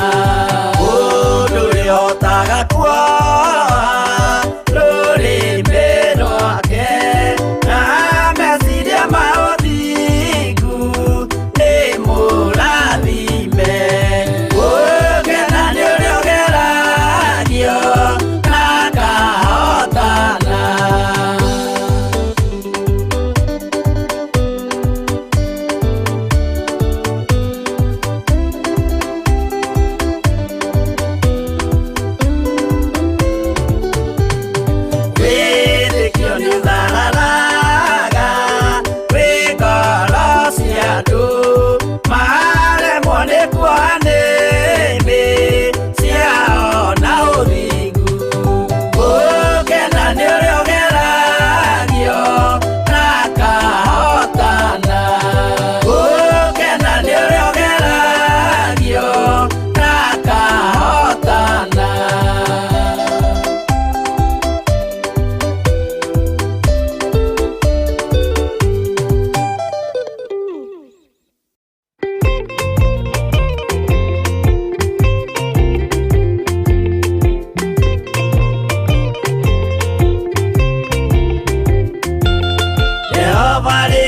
Speaker 5: mũndũ ũrĩa ũhotaga kuoha rũrĩmĩ rwake na meciria ma ũthingu nĩ mũrathime. Ũkena nĩ ũrĩa ũgeragio na akahotana.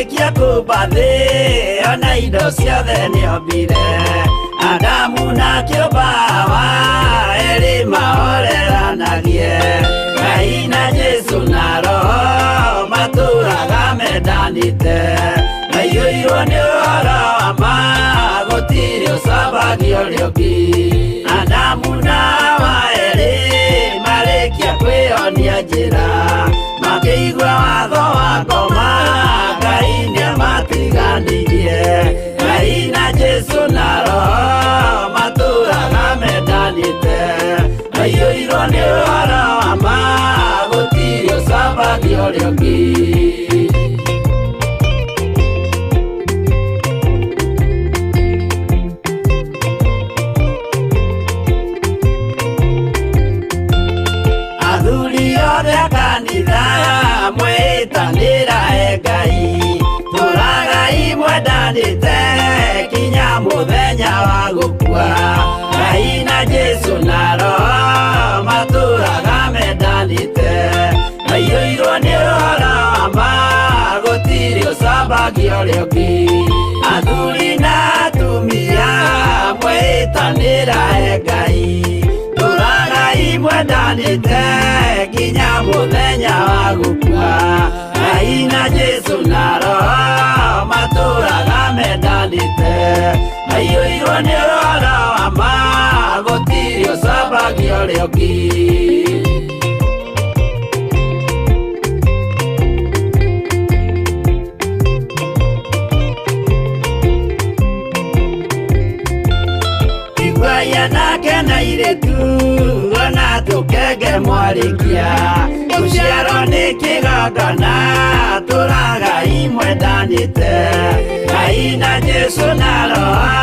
Speaker 5: Arĩkia kũmba thĩ ona indo ciothe nĩombire Adamu na kĩũmba Hawa erĩ mahoreranagie Ngai na Jesũ na Roho matũraga mendanĩte maiyũirwo nĩ ũhoro wa ma gũtirĩ ũcambagia ũrĩa ũngĩ Adamu na Hawa erĩ marĩkia kwĩyonia njĩra makĩigua watho wa ngoma Ngai nĩamatiganĩirie Ngai na Jesũ na Roho matũraga mendanĩte maiyũirwo nĩ ũhoro wa ma gũtirĩ ũcambagia ũrĩa ũngĩ. Athuri othe a kanitha mwĩtanĩra e Ngai tũragai mwendanĩte kinya mũthenya wa gũkua Ngai na Jesũ na Roho matũraga mendanĩte maiyũirwo nĩ ũhoro wa ma gũtirĩ ũcambagia ũrĩa ũngĩ Athuri na atumia mwĩtanĩra e Ngai tũragai mwendanĩte nginya mũthenya wa gũkua Ngai na Jesũ na Roho matũraga mendanĩte maiyũirwo nĩ ũhoro wa ma gũtirĩ ũcambagia ũrĩa ũngĩ. Iguai anake na airĩtu ona tũkenge mwarĩkia gũciarwo nĩ kĩgongona tũragai mwendanĩte Ngai na Jesũ na Roho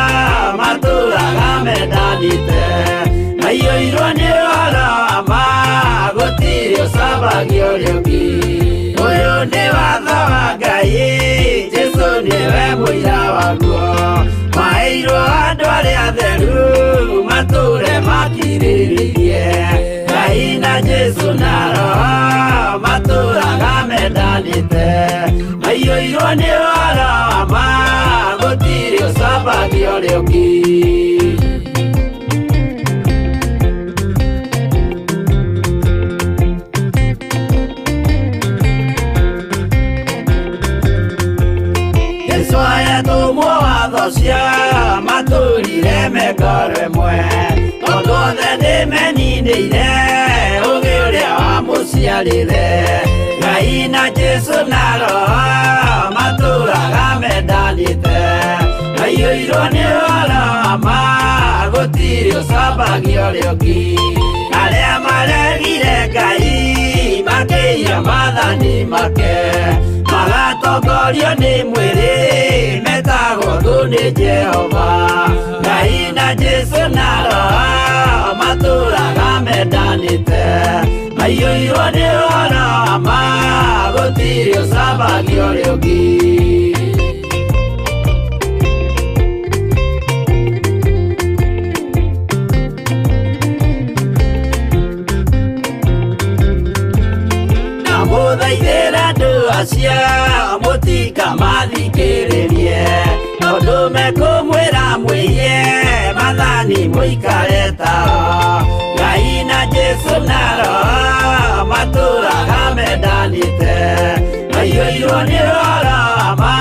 Speaker 5: matũraga mendanĩte maiyũirwo nĩ ũhoro wa ma gũtirĩ ũcambagia ũrĩa ũngĩ Ũyũ nĩ watho wa Ngai Jesũ nĩwe mũira waguo maheirwo andũ arĩa atheru matũre makirĩrĩirie Ngai na Jesũ na Roho matũraga mendanĩte maiyũirwo nĩ ũhoro wa ma gũtirĩ ũcambagia ũrĩa ũngĩ. Jesũ ayatũmwo watho cia matũrire me ngoro ĩmwe tondũ othe nĩmeninĩire ũgĩ ũrĩa wamũciarire Ngai na Jesũ na Roho matũraga mendanĩte maiyũirwo nĩ ũhoro wa ma gũtirĩ ũcambagia ũrĩa ũngĩ Arĩa maregire Ngai makĩiya maathani make magatongorio nĩ mwĩrĩ metagwo thũ nĩ Jehova Ngai na Jesũ na Roho matũraga mendanĩte maiyũirwo nĩ ũhoro wa ma gũtirĩ ũcambagia ũrĩa ũngĩ. Ndamũthaithĩra andũ acio mũtikamathikĩrĩrie tondũ mekũmwĩra mwĩiye maathani mũikare tao Ngai na Jesũ na Roho matũraga mendanĩte maiyũirwo nĩ ũhoro wa ma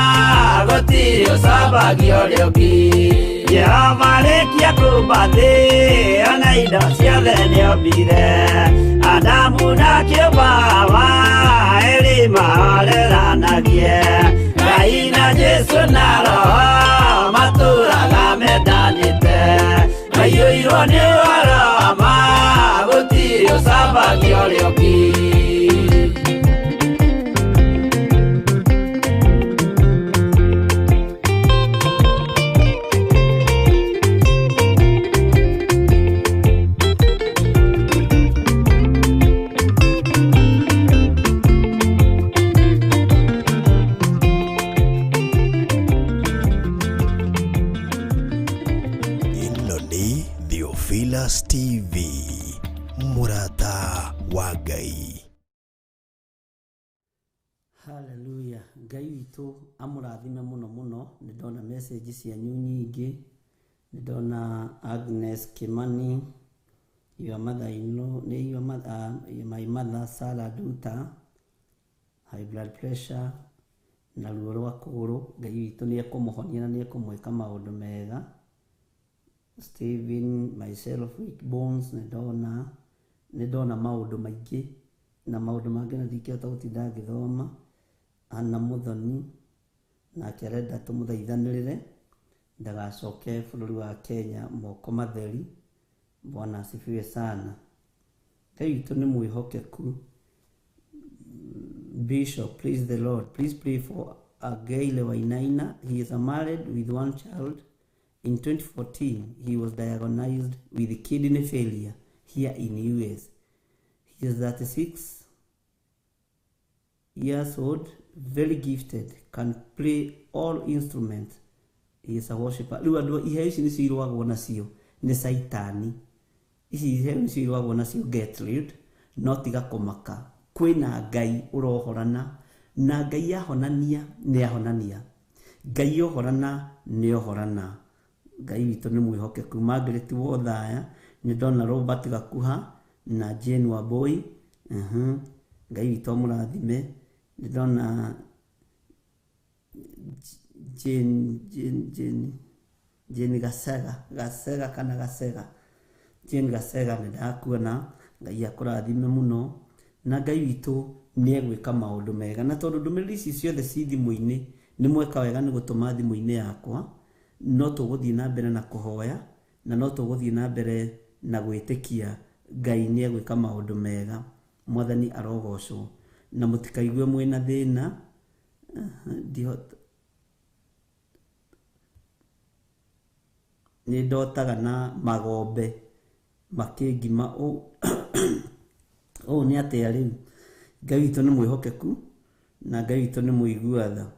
Speaker 5: gũtirĩ ũcambagia ũrĩa ũngĩ Jehova arĩkia kũmba thĩ ona indo ciothe nĩombire Adamu na kĩũmba Hawa erĩ mahoreranagie Ngai na Jesũ na Roho matũraga mendanĩte maiyũirwo nĩ ũhoro wa ma gũtirĩ ũcambagia ũrĩa ũngĩ.
Speaker 2: Ĩno nĩ Theophilus TV mũrata wa Ngai.
Speaker 1: Haleluya. Ngai witũ amũrathime mũno mũno. Nĩ ndona message cianyu nyingĩ. Nĩ ndona Agnes Kimani, your mother in law, nĩ your mother, my mother Sarah Duta, high blood pressure na ruo rwa kũgũrũ. Ngai witũ nĩ ekũmũhonia na nĩ ekũmwĩka maũndũ mega. Steven, myself, weak bones, nĩ ndona maũndũ maingĩ na maũndũ mangĩ na ndingĩhota gũtinda ngĩthoma. Anna Muthoni nake arenda tũmũthaithanĩrĩre ndagacoke bũrũri wa Kenya moko matheri. Bwana asifiwe sana. Ngai witũ nĩ mwĩhokeku. Bishop, please the Lord, please pray for Agaile Wainaina. He is married with one child. In 2014, he was diagnosed with kidney failure here in US. He is 36 years old, very gifted, can play all instruments. He is a worshiper. Rĩu andũ iheo ici nĩcio irũagwo nacio nĩ Caitani. Ici iheo nĩcio irũagwo nacio Gertrude, no tiga kũmaka. Kwĩna Ngai ũrohorana, na Ngai ahonania nĩ ahonania. Ngai ohorana nĩ ohorana. Ngai witũ nĩ mwĩhokeku. Margaret Wothaya, nĩ ndona Robert Gakuha na Jane Wambui. Ngai witũ amũrathime. Nĩ ndona Jane Gasega kana Gasega. Jane Gasega nĩ ndakuona. Ngai akũrathime mũno. Na Ngai witũ nĩ egwĩka maũndũ mega. Na tondũ ndũmĩrĩri ici ciothe ci thimũ-inĩ, nĩ mweka wega nĩ gũtũma thimũ-inĩ yakwa, no tũgũthiĩ na mbere na kũhoya, na no tũgũthiĩ na mbere na gwĩtĩkia Ngai nĩ egwĩka maũndũ mega. Mwathani arogocwo. Na mũtikaigue mwĩna thĩna. Nĩ ndotaga na magombe makĩngima ũũ nĩ atĩa rĩu. Ngai witũ nĩ mwĩhokeku na Ngai witũ nĩ mũigua tha.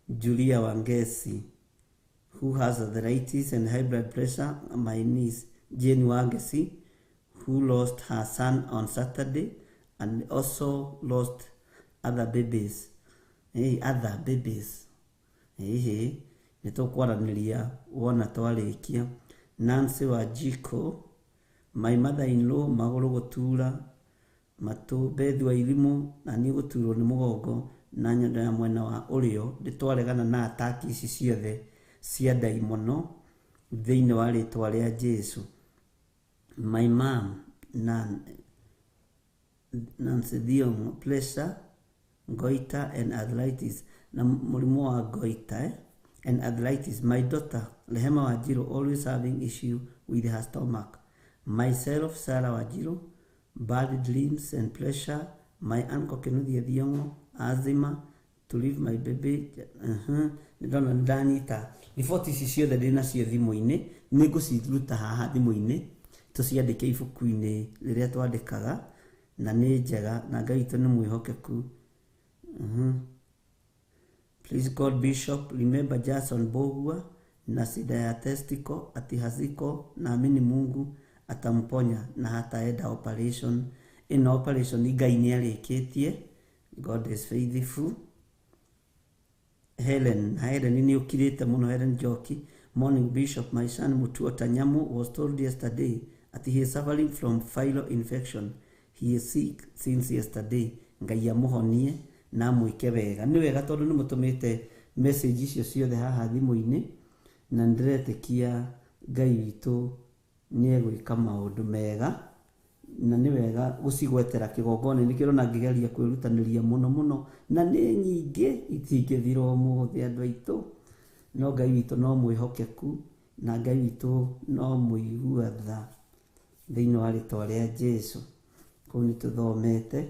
Speaker 1: Julia Wangeci, who has arthritis and high blood pressure, my niece Jane Wangeci, who lost her son on Saturday and also lost other babies. Hey, other babies. Hey, hey. Nĩ tũkwaranĩria wona twarĩkia. Nancy Wanjikũ, my mother-in-law, magũrũ gũtura, matũ, Beth wa Irimũ, na niĩ gũturwo nĩ mũgongo na nyondo ya mwena wa ũrĩo. Ndĩtwaregana na ataki ici ciothe cia ndaimono thĩinĩ wa rĩtwa rĩa Jesu. My mom, Nancy Thiong'o, pressure, goiter and arthritis, na mũrimũ wa goiter and arthritis. My daughter Rehema Wanjiru, always having issue with her stomach. Myself, Sarah Wanjiru, bad dreams and pressure. My uncle Kinuthia Thiong'o, asthma, to leave my baby. Ndona ndanyita riboti ici ciothe ndĩnacio thimũ-inĩ, nĩ ngũciruta haha thimũ-inĩ tũciandĩke ibuku-inĩ rĩrĩa twandĩkaga, na nĩ njega, na Ngai witũ nĩ mwĩhokeku. Please God Bishop, remember Jason Bogua na shida ya testicle ati haziko, naamini Mungu atamponya na hataenda operation. Ĩno operation Ngai nĩ arĩkĩtie. God is faithful. Helen, Helen nĩ ũkirĩte mũno. Helen Njoki, morning Bishop, my son Mutua Tanyamu was told yesterday that he is suffering from viral infection. He is sick since yesterday. Ngai amũhonie na amwĩke wega. Nĩ wega tondũ nĩ mũtũmĩte message icio ciothe haha thimũ-inĩ, na ndĩretĩkia Ngai witũ nĩ egwĩka maũndũ mega, na nĩ wega gũcigwetera kĩgongona. Nĩkĩo ũrona ngĩgeria kwĩrutanĩria mũno mũno, na nĩ nyingĩ itingĩthira ũmũthĩ andũ aitũ, no Ngai witũ no mwĩhokeku na Ngai witũ no mũigua tha thĩinĩ wa rĩtwa rĩa Jesu. Kũu nĩ tũthomete,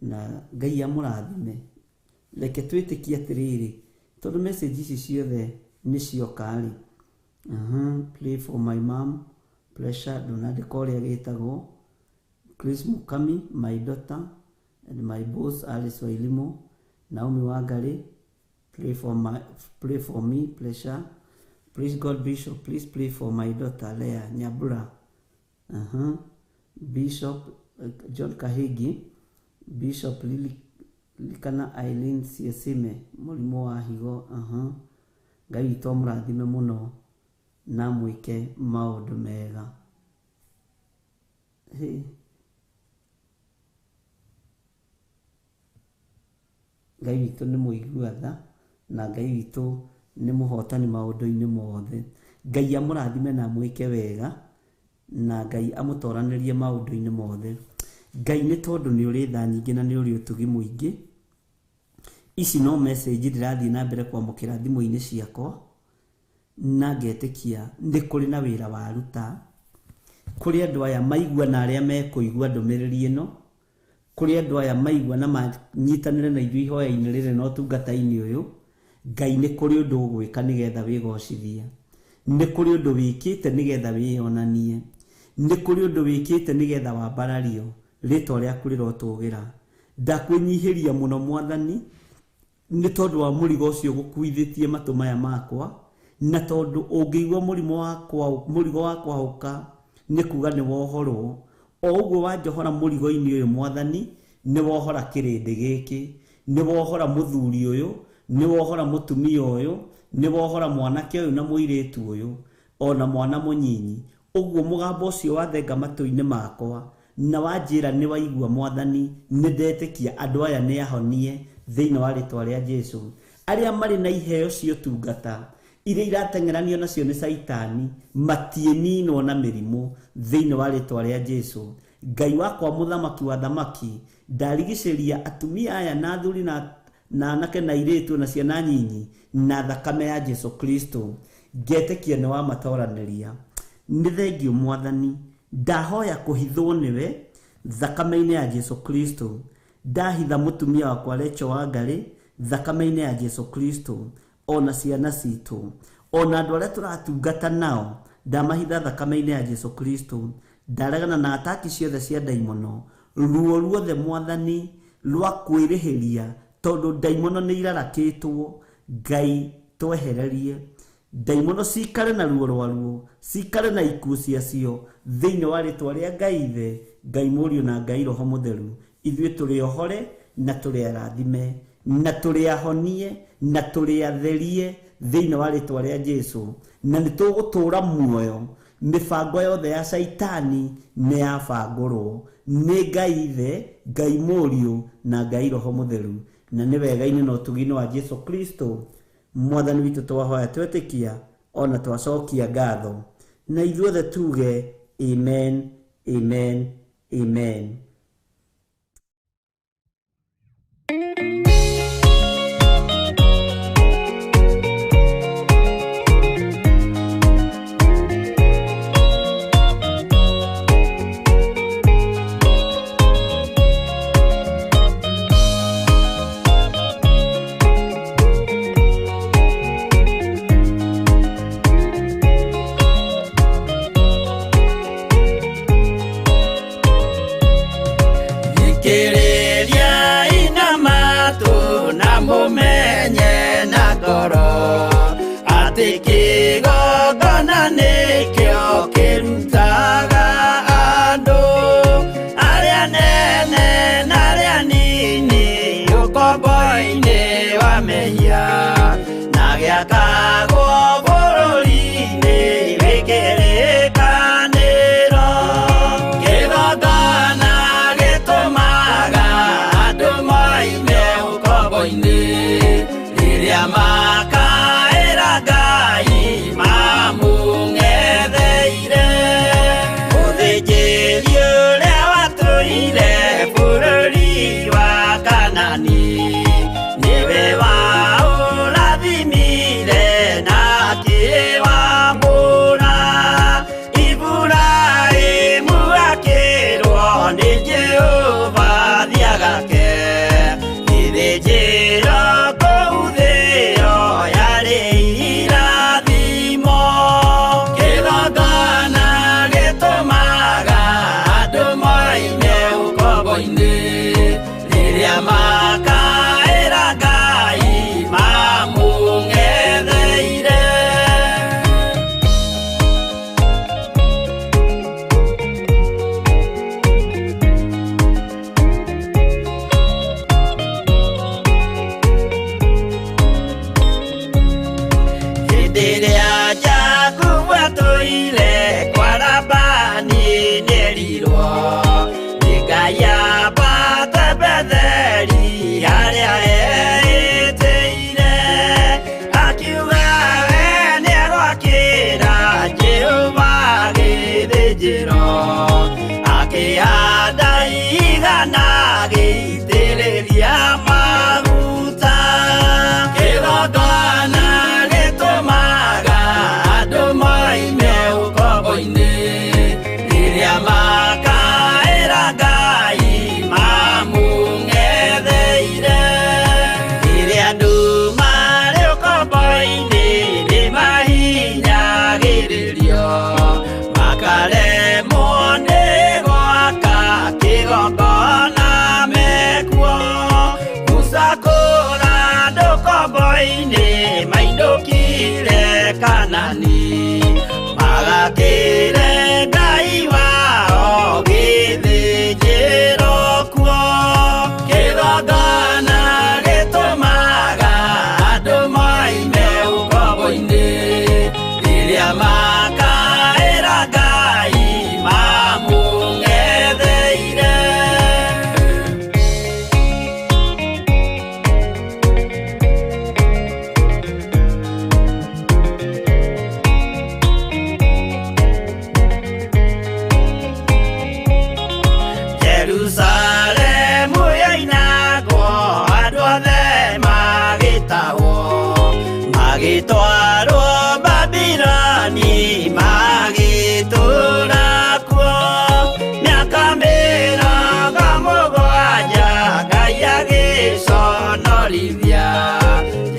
Speaker 1: na Ngai amũrathime. Reke twĩtĩkie atĩrĩrĩ, tondũ message ici ciothe nĩ cioka rĩ. Pray for my mom, pressure, ndũnandĩka ũrĩa gĩtagwo. Chris Mukami, my daughter, and my boss Alice Wairimu, Naomi Wangari, pray for me, pressure. Please God Bishop, please pray for my daughter Leah Nyabura. Bishop John Kahigi, Bishop Lily Ririkana Eileen Siesime mũrimũ wa higo. Aha. Ngai witũ amũrathime mũno na mwĩke maũndũ mega. Hĩ. Ngai witũ nĩ mũigua tha na Ngai witũ nĩ mũhotani maũndũ-inĩ mothe. Ngai amũrathime na amwĩke wega na Ngai amũtoranĩrie maũndũ-inĩ mothe. Ngai nĩ tondũ nĩ ũrĩ tha nyingĩ na nĩ ũrĩ ũtugi mũingĩ. Ici no message ndĩrathiĩ na mbere kwamũkĩra thimũ-inĩ ciakwa na ngetĩkia nĩ kũrĩ na wĩra waruta. Kũrĩ andũ aya maigua na arĩa mekũigua ndũmĩrĩri ĩno, kũrĩ andũ aya maigua na manyitanĩre na ithuĩ ihoya-inĩ rĩrĩ na ũtungata-inĩ ũyũ, Ngai nĩ kũrĩ ũndũ ũgwĩka nĩgetha wĩgocithie. Nĩ kũrĩ ũndũ wĩkĩte nĩgetha wĩyonanie. Nĩ kũrĩ ũndũ wĩkĩte nĩgetha wambarario, rĩtwa rĩaku rĩrotũgĩra. Ndakwĩnyihĩria mũno Mwathani, nĩ tondũ wa mũrigo ũcio gũkuithĩtie matũ maya makwa, na tondũ ũngĩigua mũrimũ wakwa, mũrigo wa kwahũka nĩ kuga nĩ wohorwo. O ũguo wanjohora mũrigo-inĩ ũyũ Mwathani, nĩ wohora kĩrĩndĩ gĩkĩ, nĩ wohora mũthuri ũyũ, nĩ wohora mũtumia ũyũ, nĩ wohora mwanake ũyũ na mũirĩtu ũyũ, ona mwana mũnyinyi. Ũguo mũgambo ũcio wathenga matũ-inĩ makwa na wanjĩra nĩ waigua Mwathani, nĩ ndetĩkia andũ aya nĩ ahonie thĩinĩ wa rĩtwa rĩa Jesu. Arĩa marĩ na iheo cia ũtungata iria irateng'eranio nacio nĩ Caitani matiĩninwo na mĩrimũ thĩinĩ wa rĩtwa rĩa Jesu. Ngai wakwa mũthamaki wa thamaki, ndarigicĩria atumia aya na athuri na anake na airĩtu na ciana nyinyi na thakame ya Jesu Kristo. Ngetĩkia nĩ wamatoranĩria. Nĩ thengio Mwathani, ndahoya kũhithwo nĩwe thakame-inĩ ya Jesu Kristo. Ndahitha mũtumia wakwa Rachel Wangari thakame-inĩ ya Jesu Kristo, ona ciana citũ, ona andũ arĩa tũratungata nao ndamahitha thakame-inĩ ya Jesu Kristo. Ndaregana na ataki ciothe cia ndaimono, ruo ruothe Mwathani rwa kwĩrĩhĩria, tondũ ndaimono nĩ irarakĩtwo. Ngai twehererie ndaimono cikare na ruo rwaruo, cikare na ikuũ ciacio thĩinĩ wa rĩtwa rĩa Ngai Ithe, Ngai Mũriũ na Ngai Roho Mũtheru. Ithuĩ tũrĩ ohore na tũrĩ arathime na tũrĩ ahonie na tũrĩ atherie thĩinĩ wa rĩtwa rĩa Jesu, na nĩ tũgũtũũra muoyo. Mĩbango yothe ya Caitani nĩ yabangũrwo nĩ Ngai Ithe, Ngai Mũriũ na Ngai Roho Mũtheru, na nĩ wega-inĩ na ũtugi-inĩ wa Jesu Kristo Mwathani witũ twahoya twetĩkia ona twacokia ngatho, na ithuothe tuge amen, amen, amen.
Speaker 5: Kĩgongona gĩtũmaga Kĩgongona gĩitĩrĩria maguta. Kĩgongona gĩtũmaga andũ moime ũkombo-inĩ, rĩrĩa makaĩra Ngai mamũng'etheire. Rĩrĩa andũ marĩ ũkombo-inĩ nĩmahinyagĩrĩrio, makaremwo nĩ gwaka kĩgongona mekuo. Musa kũra andũ ũkombo-inĩ mainũkire Kanani, magakĩre Ngai wao gĩthĩnjĩro kuo. Kĩgongona gĩtũmaga andũ moime ũkombo-inĩ, rĩrĩa makaĩra Ngai mamũng'etheire. Jerusalemu yoinagwo andũ othe magĩtahwo, magĩtwarwo Babiloni magĩtũũra kuo. Mĩaka 70 Ngai agĩconorithia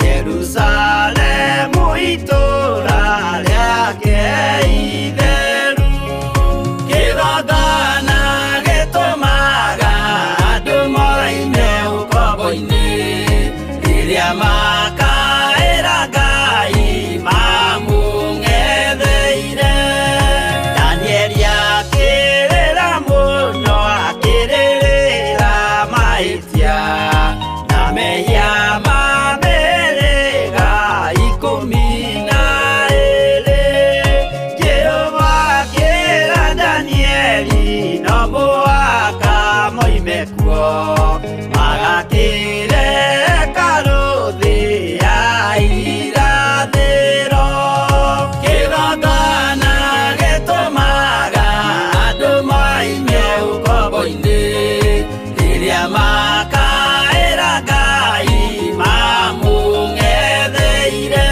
Speaker 5: Jerusalemu itũũra rĩake itheru. Kĩgongona gĩtũmaga andũ moime ũkombo-inĩ, rĩrĩa makaĩra Ngai mamũng'etheire. Danieli akĩrĩra mũno, akĩrĩrĩra mahĩtia na mehia ma mĩhĩrĩga 12. Jehova akĩra Danieli no mũhaka moime kuo, magakĩre hekarũ thĩ ya irathĩro. Kĩgongona gĩtũmaga andũ moime ũkombo-inĩ, rĩrĩa makaĩra Ngai mamũng'etheire.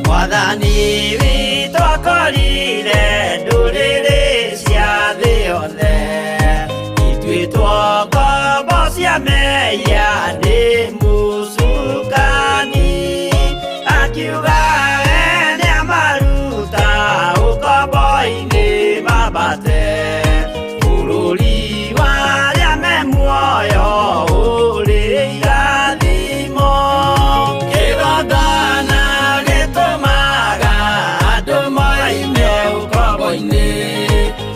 Speaker 5: Mwathani witũ akorire ndũrĩrĩ cia thĩ yothe, ituĩtwo ngombo cia mehia nĩ mũcukani. Akiuga we nĩamaruta ũkombo-inĩ mambate, bũrũri wa arĩa me muoyo ũrĩ irathimo. Kĩgongona gĩtũmaga andũ moime ũkombo-inĩ,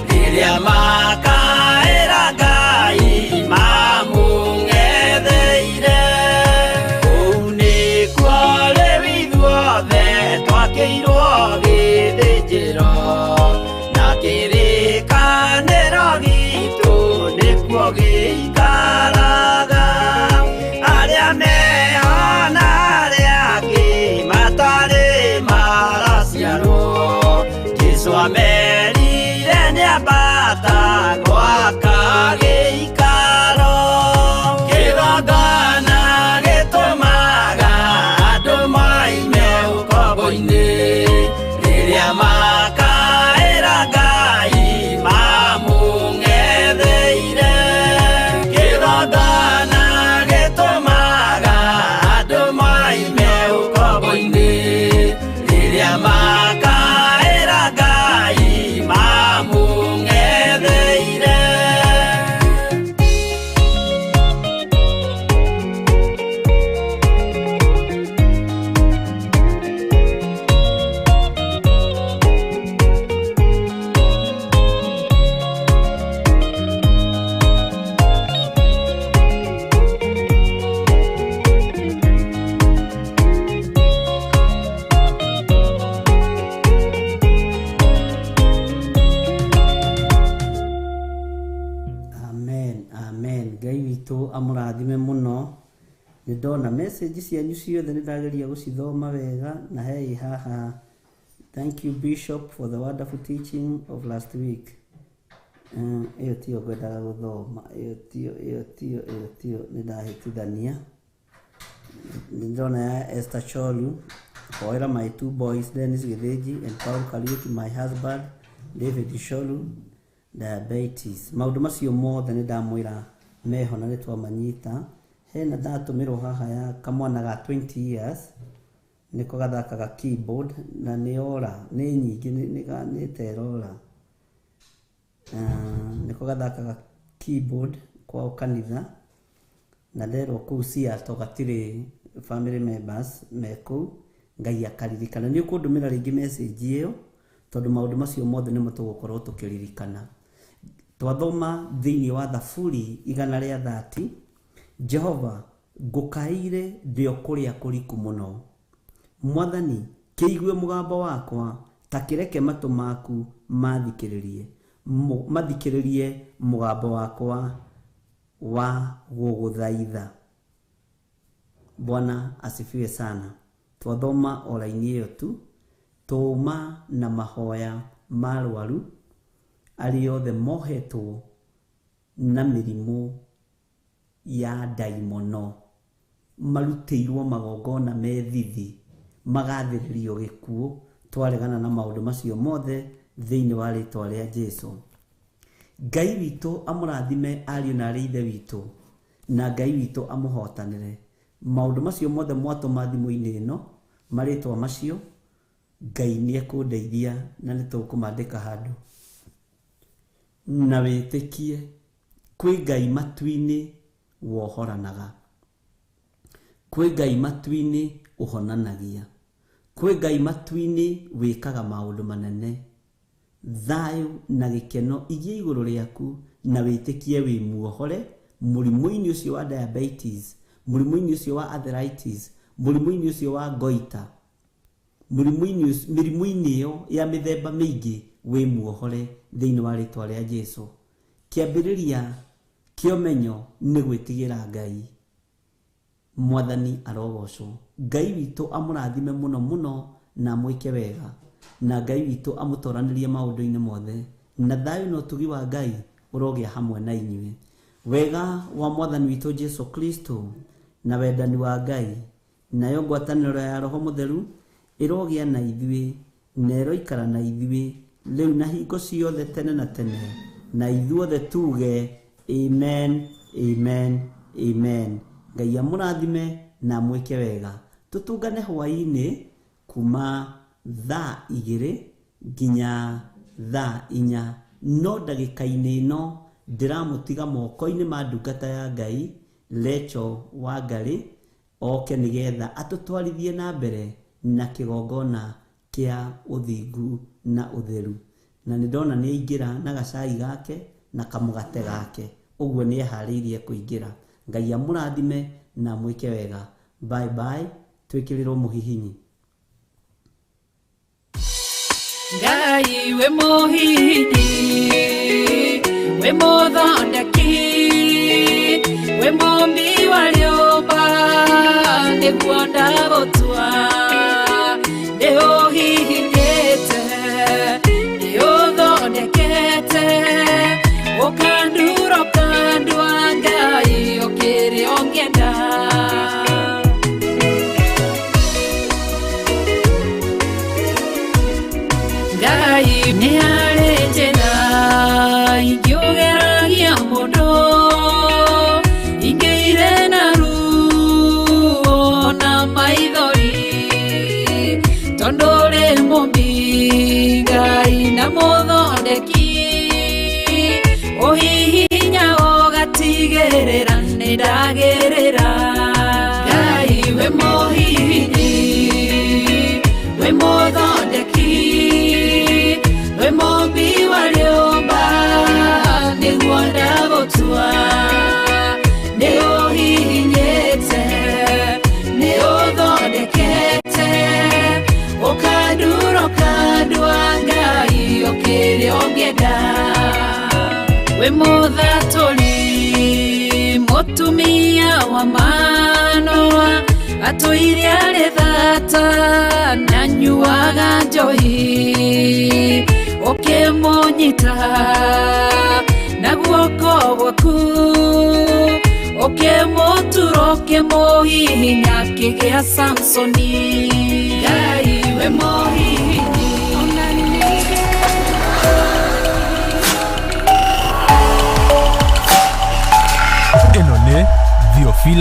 Speaker 5: rĩrĩa makaĩra Ngai mamũng'etheire. Kũu nĩkuo rĩu ithuothe twakĩirwo gĩthĩnjĩro, na kĩrĩkanĩro gitũ nĩkuo gĩikaraga. Arĩa meho na arĩa angĩ matarĩ maraciarwo, Jesũ amerire nĩambata gwaka gĩikaro. Kĩgongona gĩtũmaga andũ moime ũkombo-inĩ, rĩrĩa makaĩra Ngai mamũng'etheire.
Speaker 1: Amen. Ngai witũ amũrathime mũno. Nĩ ndona message cianyu ciothe, nĩ ndageria gũcithoma wega na hei haha. Thank you, Bishop, for the wonderful teaching of last week. Ĩyo tiyo ngwendaga gũthoma, ĩyo tiyo, ĩyo tiyo, ĩyo tiyo, nĩ ndahĩtithania. Nĩ ndĩrona ya Esther Cholu, hoera my two boys, Dennis Githinji and Paul Kariuki, my husband David Cholu, diabetes. Maũndũ macio mothe nĩ ndamwĩra meho na nĩ twamanyita. Hena ndatũmĩrwo haha ya kamwana ga 20 years, nĩko gathakaga keyboard na nĩ ora nĩ nyingĩ nĩ terora. Nĩko gathakaga keyboard kwao kanitha na nderwo kũu Seattle gatirĩ family members me kũu. Ngai akaririkana. Nĩ ũkũndũmĩra rĩngĩ message ĩyo tondũ maũndũ macio mothe nĩmo tũgũkorwo tũkĩririkana. Twathoma thĩinĩ wa Thaburi 130, Jehova, ngũkaĩire ndĩ o kũrĩa kũriku mũno. Mwathani, kĩigue mũgambo wakwa, ta kĩreke matũ maku mathikĩrĩrie mathikĩrĩrie mũgambo wakwa wa gũgũthaitha. Bwana asifiwe sana. Twathoma o raini ĩyo tu, tũma na mahoya ma arwaru arĩa othe mohetwo na mĩrimũ ya ndaimono, marutĩirwo magongona me thithi, magathĩrĩrio gĩkuũ. Twaregana na maũndũ macio mothe thĩinĩ wa rĩtwa rĩa Jesu. Ngai witũ amũrathime ariũ na arĩ ithe witũ, na Ngai witũ amũhotanĩre. Maũndũ macio mothe mwatũma thimũ-inĩ ĩno, marĩtwa macio, Ngai nĩ ekũndeithia na nĩ tũkũmandĩka handũ. Na wĩtĩkie kwĩ Ngai matu-inĩ wohoranaga, kwĩ Ngai matu-inĩ ũhonanagia, kwĩ Ngai matu-inĩ wĩkaga maũndũ manene. Thayũ na gĩkeno igĩe igũrũ rĩaku na wĩtĩkie wĩ muohore mũrimũ-inĩ ũcio wa diabetes, mũrimũ-inĩ ũcio wa arthritis, mũrimũ-inĩ ũcio wa goita, mĩrimũ-inĩ ĩyo ya mĩthemba mĩingĩ, wĩ muohore thĩinĩ wa rĩtwa rĩa Jesu. Kĩambĩrĩria kĩa ũmenyo nĩ gwĩtigĩra Ngai. Mwathani arogocwo. Ngai witũ amũrathime mũno mũno na amwĩke wega, na Ngai witũ amũtoranĩrie maũndũ-inĩ mothe, na thayũ na ũtugi wa Ngai ũrogĩa hamwe na inyuĩ. Wega wa Mwathani witũ Jesu Kristo na wendani wa Ngai nayo ngwatanĩro ya Roho Mũtheru ĩrogĩa na ithuĩ na ĩroikara na ithuĩ rĩu na hingo ciothe tene na tene, na ithuothe tuge amen, amen, amen. Ngai amũrathime na amwĩke wega. Tũtũngane hwaĩ-inĩ kuma thaa 2 nginya thaa 4, no ndagĩka-inĩ ĩno ndĩramũtiga moko-inĩ ma ndungata ya Ngai Lecho Wangarĩ oke nĩgetha atũtwarithie na mbere na kĩgongona kĩa ũthingu na ũtheru. Na nĩ ndona nĩ aingĩra na gacai gake na kamũgate gake, ũguo nĩ eharĩirie kũingĩra. Ngai amũrathime na amwĩke wega. Bye bye, twĩkĩrĩrwo mũhihinyi.
Speaker 3: Ngai we mũhihinyi, we mũthondeki, we mũmbi wa rĩũmba, nĩguo ndagũtua. Nĩ ũhihinyĩte, nĩ ũthondekete, ũkandura ũkandua, Ngai ũkĩrĩ ũngĩenda. Ngai nĩ harĩ njĩra ingĩũgeragia mũndũ, ingĩire na ruo na maithori, tondũ ũrĩ mũmbi Ngai na mũthondeki, ũhihinya ũgatigĩrĩra nĩ ndagĩrĩra. Ngai we mũhihinyi, we mũthondeki, we mũmbi wa rĩũmba, nĩguo ndagũtua. Nĩ ũhihinyĩte, nĩ ũthondekete, ũkandura ũkandua, Ngai ũkĩrĩ ũngĩenda. We mũthatũri Mũtumia wa Manoa atũire arĩ thata na nyuaga njohi, ũkĩmũnyita na guoko gwaku, ũkĩmũtura, ũkĩmũhihinya, akĩgĩa Samsoni. Ngai we mũhihinyi.